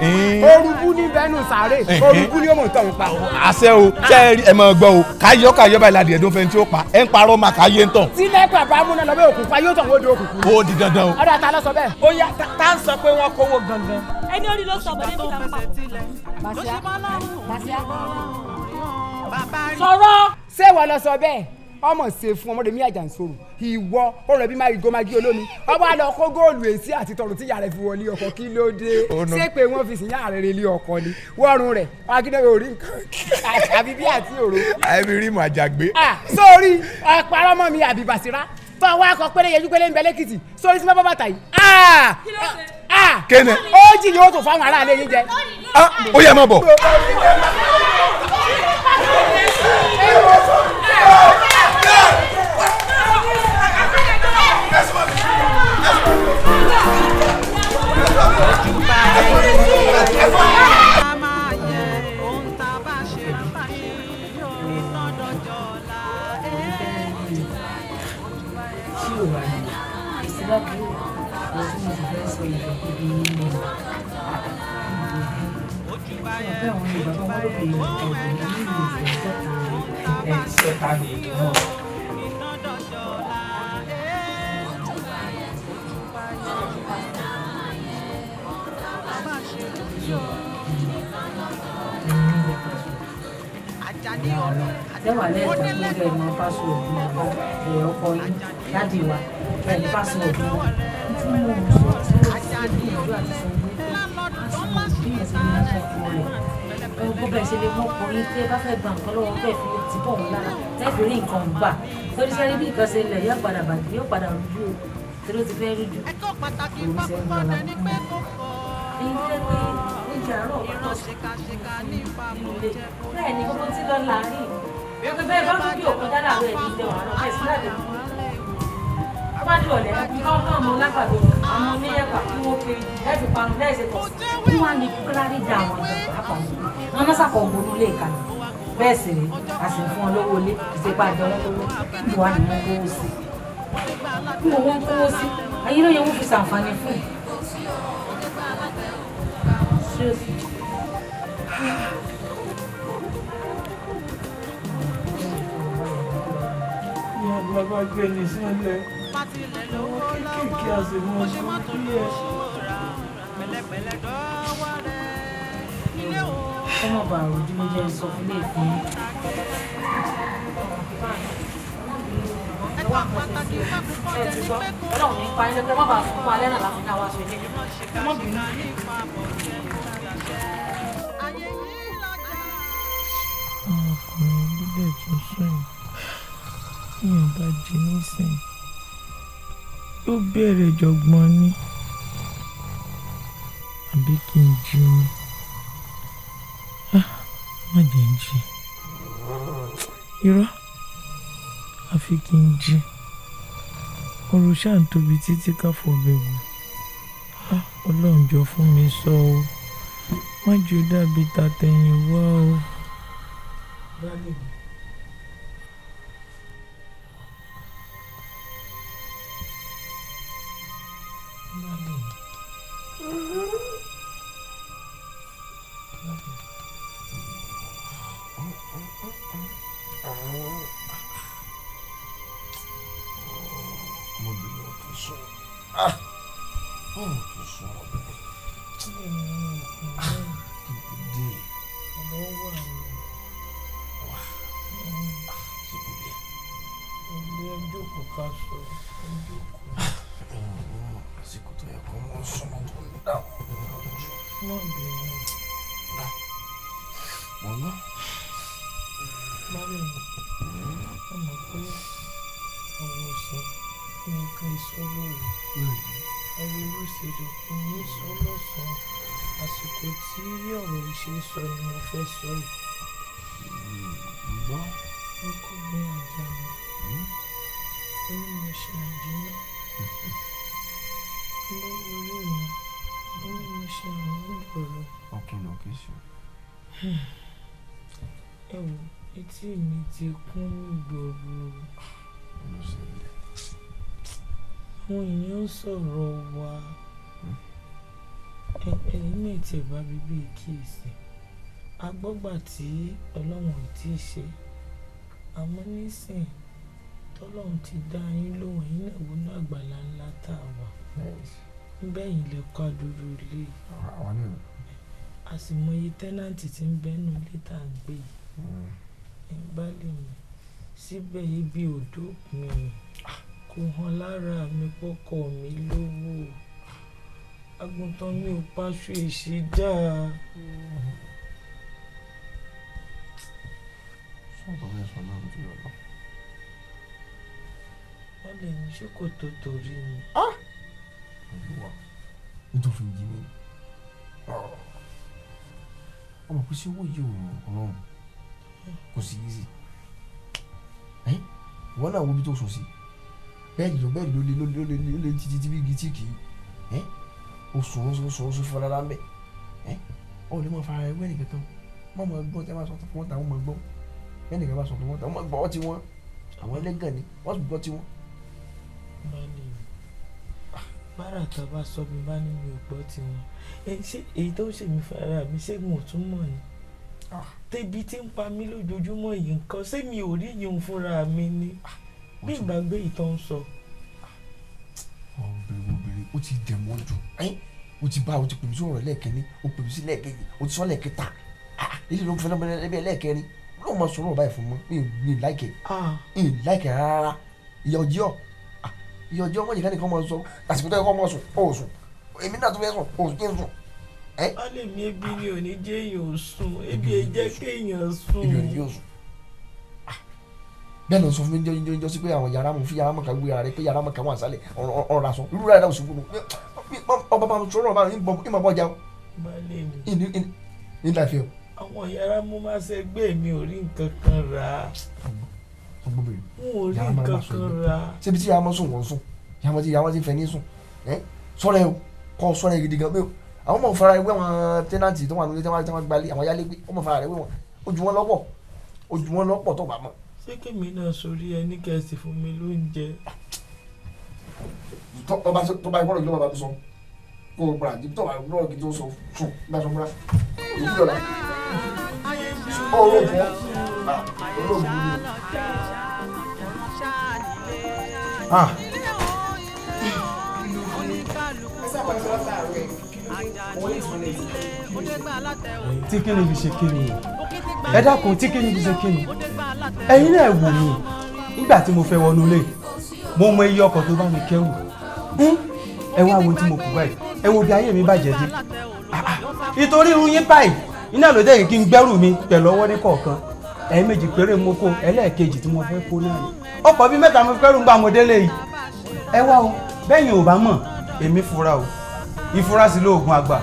orúkú ní bẹ́nu sàárè orúkú ní ọmọ ìtọ̀ ń pa. Àṣẹ o ṣe é rí ẹ máa gbọ́ o káyọ́ káyọ́ báyìí ládìí ẹ̀dùn fẹ́ni tí ó pa ẹ̀ ń parọ́ máa káyé ń tàn. Tí lẹ́pẹ̀ bá múná lọ bẹ́ òkùnkùn ayé ó tàn ó di òkùnkùn. Ó di dandan o. Ọ̀dà ta ló sọ bẹ́ẹ̀. Ó yá tá ń sọ pé wọ́n kówó gangan. Ẹni orí ló sọ bọ̀dé mi là ń pa. Bàṣírá Bàṣírá sọ̀rọ̀. Ṣé ìwọ lọ sọ bẹ́ẹ̀ ọmọ ṣe fún ọmọdé mi àjànsòrò ìwọ ọ̀rọ̀ bí máa gomagi olómi ọba lọ kó góòlù èsì àti tọrùn tí ìyá rẹ fi wọlé ọkọ kí ló dé ṣé pé wọ́n fi sìnyá rẹ relé ọkọ ni wọ́ọ̀rùn rẹ̀ akíndé orí nǹkan àbí bí àti òró. Àìbí rí màá jàgbé. Sórí ọ̀pọ̀rọ̀ mọ́ mi àbí Bàṣírá tó wá kọ péré yẹjú péré ń bẹ lẹ́kìtì sórí sí bábá bàtà yìí. Kéne. Ó jì yóò tó fáwọn aráalé yín jẹ. Ó yẹ má bọ̀. Tẹ́wà lẹ́ẹ̀kan tó jẹ́ ìmọ̀ pásíwọ̀dù ẹ̀ ọkọ yín dádì wa ẹ̀ ní pásíwọ̀dù wọn. Tí mo ń sọ tí ó ti gbìyànjú àti sọ wípé pásíwọ̀dù bí ẹ̀ ti ní ọkọ rẹ̀. Ẹ bó bẹ́ẹ̀ ṣe lè mọ́ ọkọ yín tẹ́ bá fẹ́ gba nǹkan lọ́wọ́ tẹ́ fi ti bọ̀ wọ́n lára tẹ́ fi rí nǹkan gbà. Torí sẹ́rí bí nǹkan ṣe lẹ̀ yóò padà bàjẹ́ yóò padà rújú o torí ó ti fẹ́ rújú. Òun ṣe ń lọ èyí tẹ́ pé oúnjẹ àárọ̀ nínú ilé bẹ́ẹ̀ ni gbogbo tí lọ láàárín gbogbo bẹ́ẹ̀ bá dúdú òkú dáná àwọn ẹ̀mí ìjẹun àárọ̀ bẹ́ẹ̀ sí láti mú bá dùn ọ̀lẹ́ káwọn káwọn ọmọ lágbàdo àwọn oníyẹ̀pà kí wọ́n kiri lẹ́ẹ̀fi panu lẹ́ẹ̀ṣẹ̀ tọ̀ kí wọ́n á ní kílárí da àwọn ìjọba pàápàá wọn náà sàkọ̀ ògbónú lè kà ní bẹ́ẹ̀ sì rí a sì ń fún ọ lówó ilé ìṣèpá àjọ wọn lówó kí wọ́n á ní wọ́n kówó sí kí wọ́n kówó sí ayé ló yẹ wọ́n fi ṣàǹfààní fún un. bàbá gbé ní sánlẹ̀ àwọn kéékèèké a sì mọ ọdún bí ẹ. Ọmọ bàrò ojú ló jẹ́ sọ fún ilé ìfún yín. Ẹ ti gbọ́, Ọlọ́run ní pa ilé pé má bàa fún wa lẹ́nà láti dá wa sọ ilé. Ẹ má bínú. Ọkùnrin ló dẹ̀ tún sùn yìí, èèyàn bá jí nísìnyí yóò bẹ̀rẹ̀ jọ̀gbọ́n ni, àbí kí n jí ni? Má jẹ́ ń jí, irọ́, àfi kí n jí. Oru ṣáà ń tóbi títí káfọ́ bẹ̀rù. Ọlọ́run jọ fún mi sọ o, má jẹ́ ó dàbí tàtẹ̀yìn wá o. Ọmọbìnrin ò tún sùn, ò tún sùn ọmọbìnrin. Kí ló dé? Wà ṣe kò lè. Ilé ẹjọ́ kò ká sọ, ẹjọ́ kò. Àsìkò tó yẹ kó wọ́n sùn tó ń dà wọ́n lójú. Má bínú. Wọ́n lọ. Báyọ̀ ni, ó mọ̀ pé ọ̀rọ̀ ọ̀sán nìkan ìsọlọ́rọ̀. Ọ̀rọ̀ irúṣèré ní ìsọlọ́sàn. Àsìkò tí ọ̀rọ̀ yìí ṣe sọ ni mo fẹ́ sọ yìí. Gbọ́. Ọkọ mi àjà mi, ó ní mo ṣe àjínà. Lọ́wọ́ orí mi, ó ní mo ṣe àwọn ìbọ̀rọ̀. Ọkùnrin ò kì í ṣe. Ẹ wò, etí mi ti kún gbòòrò. Àwọn èèyàn ń sọ̀rọ̀ wa. Ẹ̀yin náà ti bá bíbí kíyèsí. A gbọ́gbà tí Ọlọ́run ò tí ì ṣe. Àmọ́ nísìn tọ́lọ́run ti dá yín lóhùn, ẹ̀yin náà wọnú àgbàlá ńlá tá a wà. Níbẹ̀ yìí lè kọ́ àdúró ilé. A sì mọ iye tẹ́nàntì tí ń bẹ́nu ilé tá à ń gbé yìí. Ẹ bá lè mọ̀ síbẹ̀ ibi òdó mi kò hàn lára mi pọ́kọ mi lówó. Àgùntàn mi ò paṣọ èṣì dáa. Sọ́ọ̀tọ̀ fẹ́ sọ náà lójú ọ̀nà. Wọ́n lè ní ṣé kò tó torí ni. Olúwa, nítorí fi jí mi. Ọmọ kò sí owó yìí ò rọrùn, kò sí easy. Ìwọ náà wo ibi tó sùn sí. Bẹ́ẹ̀ni ló bẹ́ẹ̀ni ló lé ló lé ló lé títí tí bí igi tí kì í. O sùn ó sùn ó sùn fún ọlọ́lá ń bẹ̀. Ọ lè máa fara ẹgbẹ́ nìkan kan. Má máa gbọ́ tẹ́ bá sọ fún wọn táwọn máa gbọ́. Bẹ́ẹ̀ nìkan bá sọ fún wọn táwọn máa gbọ́ tí wọ́n. Àwọn ẹlẹ́gàn ni wọ́n sì gbọ́ tí wọ́n. Báàlì mi, bára tá a bá sọ mi bá ní mi ò gbọ́ tiwọn. Ṣé èyí tó ń ṣe mí fara mi ṣé mo tún mọ̀ ni? Tẹ́bi tí ń pa mí lójoojúmọ́ yìí nǹkan ṣé mi ò rí yìí fúnra mi ni? Bí ìgbà gbé ìtàn ń sọ. Obìnrin obìnrin ó ti dẹ̀ mọ́ jù. Ó ti bá o ti pèmí sọ̀rọ̀ lẹ́ẹ̀kẹ́ni, ó pèmí sí lẹ́ẹ̀kejì, ó ti sọ lẹ́ẹ̀kẹta. Ilé ló ń fẹ́ lọ́mọ ẹbí ẹlẹ́ẹ̀kẹrin. Lóun máa sọ̀rọ̀ báyìí fún mi, mi láìkẹ̀. Mi láìkẹ̀ rárá. Ìyà ọjọ́ ìyà ọjọ́ wọ́n yìí kánìkan máa sọ àsìkò tó yẹ kó máa sùn, ó sùn. Èmi náà tó fẹ́ sùn, ó sùn kí n sùn. Wọ́n lè mi ebi ni ò ní jẹ́ èèyàn ò sùn, ebi ẹ jẹ́ kéèyàn sùn. Ebi ò ní jẹ́ sùn. Bẹ́ẹ̀ ló ń sọ fún mi jọ́ jọ́ sí pé àwọn yàrá mo fi yàrá mọ̀ká gbé ara rẹ pé yàrá mọ̀ká wà sálẹ̀ ọ̀rọ̀ àṣọ irú rẹ̀ náà sùn ọba bá sọ̀rọ̀ ọba ìmọ̀ bọ́ jà o. Baálé mi. Ní láìfẹ́ o. Àwọn yàrá mo máa ṣe gbé mi ò rí nǹkan kan rà á. Ọgbọ́n bèrè. N ò rí nǹkan kan rà á. Ṣébi tí yàrá mọ́ sùn wọ́n sùn yàrá tí yàrá ti fẹ́ ní sùn sọ̀rọ̀ ẹ o kọ́ sọ̀rọ̀ ẹ gidi gan pé àwọn ọmọ fara ewé àwọn tẹ́nàntì tó wà nílé tí wọ́n gbalé àwọn yálégbé ọmọ fara ewé wọn ojú wọn lọ́pọ̀ ojú wọn lọ́pọ̀ tó bá mọ̀. Ṣé kèmí náà sórí ẹni kẹsì fún mi lóúnjẹ? Tó bá ìwọ́rọ̀ gidi ló bá mi sọ kó o gbà tó bá ìwọ́rọ̀ gidi tó sọ sùn bá sọ múra òbí ọ̀la ọ̀rọ̀ òbí ọ̀la ọ̀rọ̀ òbí. Ah. Tí kí ni fi ṣe kí ni? Ẹ dákun, tí kí ni fi ṣe kí ni? Ẹ̀yin náà wò mí nígbà tí mo fẹ́ wọnú ilé, mo mọ iye ọkọ̀ tó bá mi kẹ́rù. Ẹ wá wo tí mo kù báyìí, ẹ wo bí ayé mi bàjẹ́ dé. Nítorí irun yín báyìí iná ló dé kí n gbẹ́rù mi pẹ̀lú ọwọ́ ní kọ̀ọ̀kan. Ẹ̀ẹ̀mejì péré mo kó, ẹlẹ́ẹ̀kejì tí mo fẹ́ kó náà ni ọkọ̀ bíi mẹ́ta mo kẹ́rù ń gbà mo délé yìí. Ẹ wá o, bẹ́yìn ò bá mọ̀, èmi fura o, ìfura sí lóògùn àgbà.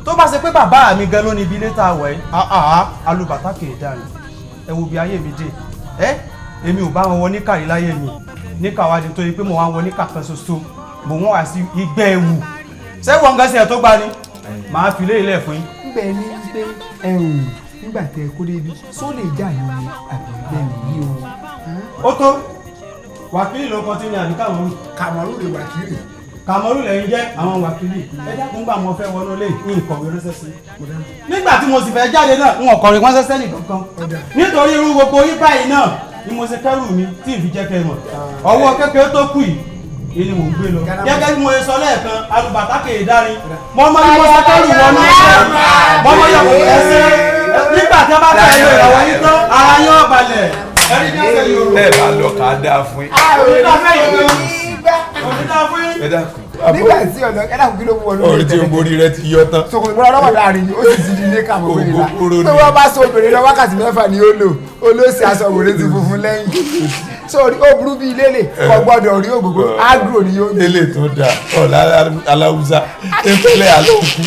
Tó bá ṣe pé bàbá mi gan ló ní ibi ilé tá a wọ̀ ẹ́, alùbàtà kì í dànù. Ẹ wo bí ayé mi dé. Ẹ èmi ò bá wọn wọ níkà rí láyé mi, níkà wá di tó yẹ pé mo wá wọ níkà kan ṣoṣo, mo wọ́n wá sí igbẹ́ ewu sẹ́wọ̀n gan sí ẹ̀ tó gba ni màá fi lé ilẹ̀ fún yín. Nbẹ ní pé nígbà tẹ kó débi só lè jà yín ni àbí bẹ́ẹ̀ ni o. Ó tó wákìlì ló kọ tí ní àbí Kàmọ́rù. Kàmọ́rù lè wákìlì. Kàmọ́rù lẹ́yìn jẹ́ àwọn wákìlì. Ẹ dákun, gbà mo fẹ́ wọnú ilé ní ìkọ̀wé ránṣẹ́ sí. Nígbà tí mo sì fẹ́ jáde náà, n ò kọ̀wé ránṣẹ́ sẹ́nì kankan. Nítorí irú gbogbo yín báyìí náà ni mo ṣe kẹ́rù mi tí ì fi jẹ́ kẹ́ mọ̀. Ọwọ́ kékeré tó kù yìí ni mò ń gbé lọ. Gẹ́gẹ́ bí mo ṣe sọ lẹ́ẹ̀kan, alùbàtà kì í dárin. Mọ́mọ́ ni mo ṣe kẹ́rù wọnú ilé. Mọ́mọ́ yọ̀ kò ẹsẹ̀. Nígbà tí a bá fẹ́ lo ìràwọ̀ yín tán, ara yín ó balẹ̀. Ẹ bá lọ kà á dáa fún yín. Ẹ dákun. Nígbà tí ọ̀nà ẹ dákun, kí ló mú ọ lórí Orí tí o borí rẹ ti yọ tán. Sọkòtò ìmúra ọlọ́wọ́ láàrin yìí, ó sì ti di ilé kàmọ́ pé nílá Ògógóró ni. Pé wọ́n bá so obìnrin lọ wákàtí 6 ni ó lò olóòsì aṣọ òwúrẹ́ ti funfun lẹ́yìn sórí ó burú bíi lélẹ̀, kò gbọ́dọ̀ rí ògógó agro ni yóò. Ilé tó dáa ọ̀la aláwùsá ìpínlẹ̀ àlòkù.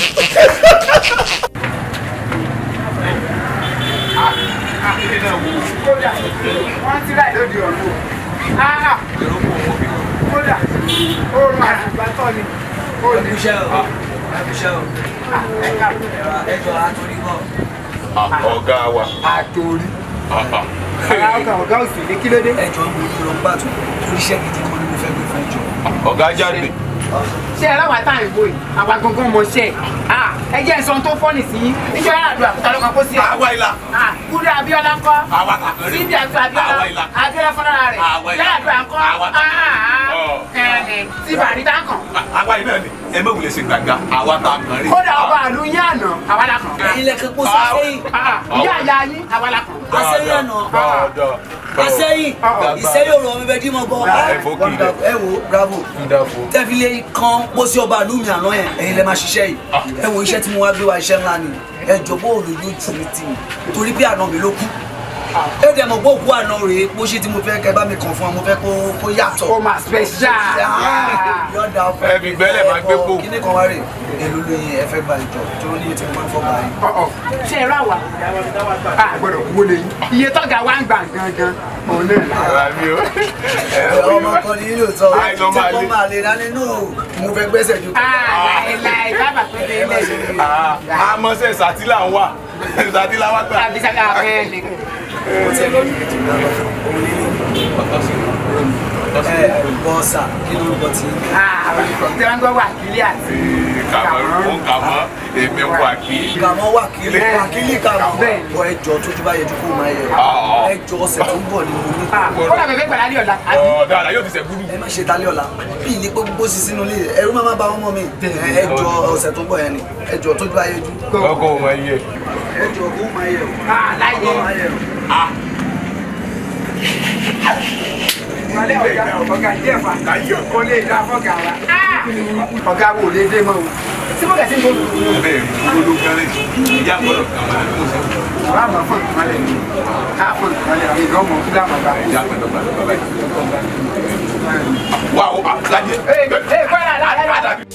Kódà wọ́n ti ráì lóde ọ̀run o, kódà oorun àtùgbà tọ́ ni. Ẹkúṣẹ́ o, ẹkúṣẹ́ o, ẹjọ́ àtòrí bọ̀. Ọ̀gá wa. Àtòrí. Ọ̀gá ọ̀gá òsì ní kí ló dé. Ẹjọ́ mo ní lọ gbàtò torí iṣẹ́ gidi kan ni mo fẹ́ gbé fún ẹjọ́. Ọ̀gá jáde. Ṣé ẹ láwa tá à ń wò yìí, àwa gangan mọ ṣe ẹ jẹ́ nsọ́n tó fọ́ọ̀nì sí yín níjọ́ yàrá àdúrà kúta ló kan kó sí ẹ. Àwa ìlà. Kúrẹ́ Abíọ́lá ńkọ́. Àwa kàkiri. Síbi àti Abíọ́lá. Àwa ìlà. Abíọ́lá fúnra rẹ̀. Àwa ìlà. Yàrá àdúrà ńkọ́. Àwa Tí bàrí tá kàn. Àwa yìí náà ni ẹ mọ̀ wulẹ̀ ṣe gbàgbà àwa tá a kàn rí. Kódà ọba àlù yín àná àwa la kàn. Ẹ̀yin lẹ kan kó sẹ́yìn. Ìyá ìyá yín àwa la kàn. Asẹ́yìn àná. Asẹ́yìn ìsẹ́yìn òrò ọmọ ẹbẹ dí mọ́ gbọ́. Ẹ wo bravo tẹ́fílẹ̀ kan pósí ọba ìlú mi àná yẹn, ẹ̀yin lẹ máa ṣiṣẹ́ yìí. Ẹ wo iṣẹ́ tí mo wá gbé wa, iṣẹ́ ńlá ni. Ẹ jọ bó olójú tù mí tì mí torí bí àná mi ló kú. Ẹ dẹ̀ mọ̀ pé òkú àná rèé pósí tí mo fẹ́ kẹ́ bá mi kàn fún wa, mo fẹ́ kó yàtọ̀. Ó máa special. Yọ̀dà ọkọ̀ Ẹ fi gbẹ́lẹ̀ máa gbé pò. Kíní kan wá rè èlò lóyin ẹ fẹ́ gba ìjọ tó ní etí mo máa ń fọ́ gbà yín. Ṣé ẹ rà wá? A gbọ́dọ̀ kúwó lé yín. Iye tọ́gà wa ń gbà gangan òun náà. Ara mi o. Ọmọ kan ní nílò tọ́ tí wọ́n máa lè dání nù, mo fẹ́ gbẹ́sẹ̀ ju. Láìláì bàbá pé dé ilé yìí. Àmọ́sẹ̀ sátìlà ń wà sátìlà wà gbà. Àbí sábà bẹ́ẹ̀ ni. Mo ti ẹ̀ lórí ètò ìdáná òun nílé. Bọ́sà kí lórúkọ tí. Tí wọ́n gbọ́ wákìlì àti. Kàmọ́ kàmọ́ èmi wákìlì. Kàmọ́ wákìlì wákìlì kàmọ́. Bọ̀ ẹjọ́ tójú bá yẹjú kó máa yẹ. Ẹjọ́ ọ̀sẹ̀ tó ń bọ̀ ni mo ní. Kódà bẹ̀bẹ̀ gbàdá ní ọ̀la. Ọ̀dà yóò ti sẹ̀ gúdù. Ẹ má ṣe talẹ́ ọ̀la. Bí ilé pé gbogbo sí sínú ilé ẹrú máa bá wọn mọ́ mi. Ẹjọ́ ọ̀sẹ̀ tó ń bọ̀ yẹn ni. Ẹjọ́ tójú bá yẹjú. Ọkọ̀ ò máa yẹ. Ẹjọ́ kó máa yẹ o. Láyé. Ìmọ̀lẹ́ ọ̀gá ọ̀gá díẹ̀ fà kò lè dá fọ́gà wa. Ọ̀gá wo lè dé mọ́ o. Tí mo kẹ̀ sí gbogbo. Bẹ́ẹ̀ ni olókàlẹ̀ ìyá gbọ́dọ̀ kàn wọ́n ní mọ̀ọ́sẹ̀. Bàbá àmọ́ fún ìmọ̀lẹ̀ ni. Ká fún ìmọ̀lẹ̀ àwọn ìlú ọmọ fúlà mọ̀ bá. Ìyá gbọ́dọ̀ gbàdọ̀ bàbá yìí. Wà ó àlàyé. Ee kọ́ra àlàyé.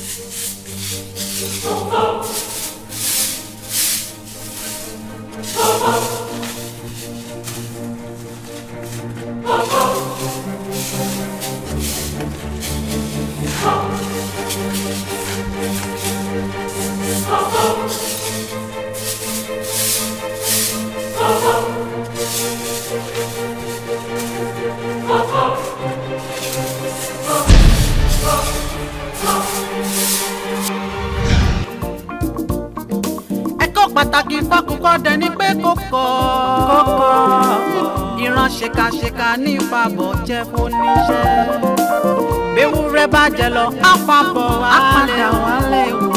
Ẹ̀kọ́ pàtàkì fọkùnkọ́ dẹ̀ ni pé kò kọ́. Ìran ṣèkàṣèkà ní ìfàbọ̀ jẹ́ fóníṣẹ́. Béwúrẹ́ bá jẹ lọ, àfàbọ̀ á padà wálé o.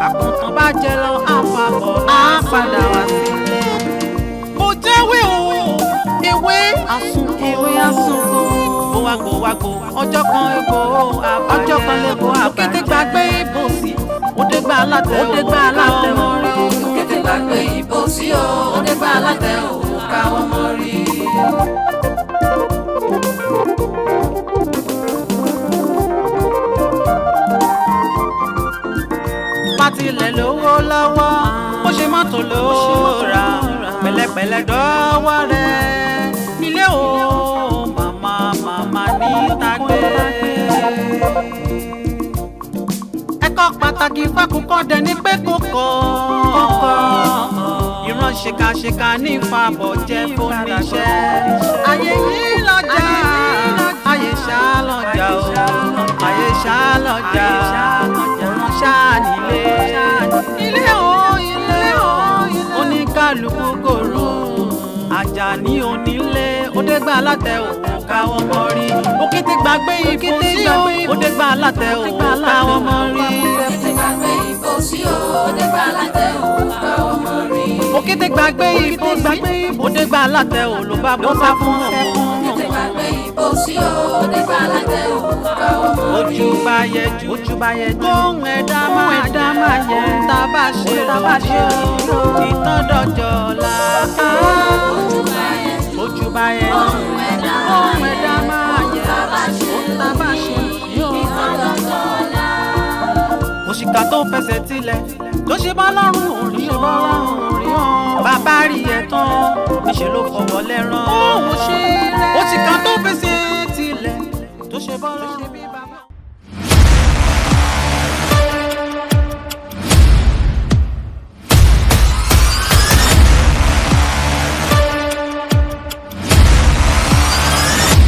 Àgùntàn bá jẹ lọ, àfàbọ̀ á padà wá sílé. Mo jẹ́wé o, ewé àsunkún, ewé àsunkún. Bó wá gbó wá gbó, ọjọ́ kan egbò àbájẹ́. Ọjọ́ kan lebo àbájẹ́. Òkété gbàgbé ìbò sí, òde gbà látẹ̀ o, òde gbà látẹ̀ o. Òkété gbàgbé ìbò sí o, òde gbà látẹ̀ o, káwọn mọ̀ rí. Pátilẹ̀ lówó lọ́wọ́, ó ṣe mọ́tò ló rà, pẹ̀lẹ́pẹ̀lẹ́ dọ́wọ́ rẹ̀. Ilé o, màmá màmá níta gbé. Ẹ̀kọ́ pàtàkì fákúkọ́ dẹni pé kò kọ́. Ìran ṣèkàṣèkà ní ìfàbọ̀ jẹ́ fóníṣẹ́. Ayé yìí lọ́jà, ayé ṣá lọ́jà o, ayé ṣá lọ́jà, ọ̀run ṣá nílé. Ilé o, ilé o, oníkálukú gòrò. Àjàní onílé, òdégbà alátẹ òun káwọn mọ rí. Òkété gbàgbé ìbò sí o, òdégbà alátẹ òun káwọn mọ rí. Òkété gbàgbé ìbò sí o, òde gbà látẹ̀ o, káwọn mọ̀ rí. Òkété gbàgbé ìbò sí, òdégbà alátẹ òun ló bá bọ́ sá fún ọmọ. Òkété gbàgbé ìbò sí o, òde gbà látẹ̀ o, káwọn mọ̀ rí. Ojú bá yẹ jù, ojú bá yẹ jù. Kóhun ẹ̀dá máa yẹ, ohun tá a bá ṣe lòdì, ìtàn dọ̀jọ̀ ọ̀la. Ojú bá yẹ jù, Ojú bá yẹ jù, ohun ẹ̀dá ohun ẹ̀dá máa yẹ, ohun tá a bá ṣe ohun tá a bá ṣe lòdì, ìtàn dọ̀jọ̀ ọ̀la. Òṣìkà tó fẹsẹ̀ tilẹ̀ tó ṣe bá lọ́rùn òrí ọ́. Bàbá rí ẹ tán, níṣẹ́ ló fọwọ́ lẹ́rán. Òṣìkà tó fẹsẹ̀ tilẹ̀ tó ṣe bá lọ́rùn.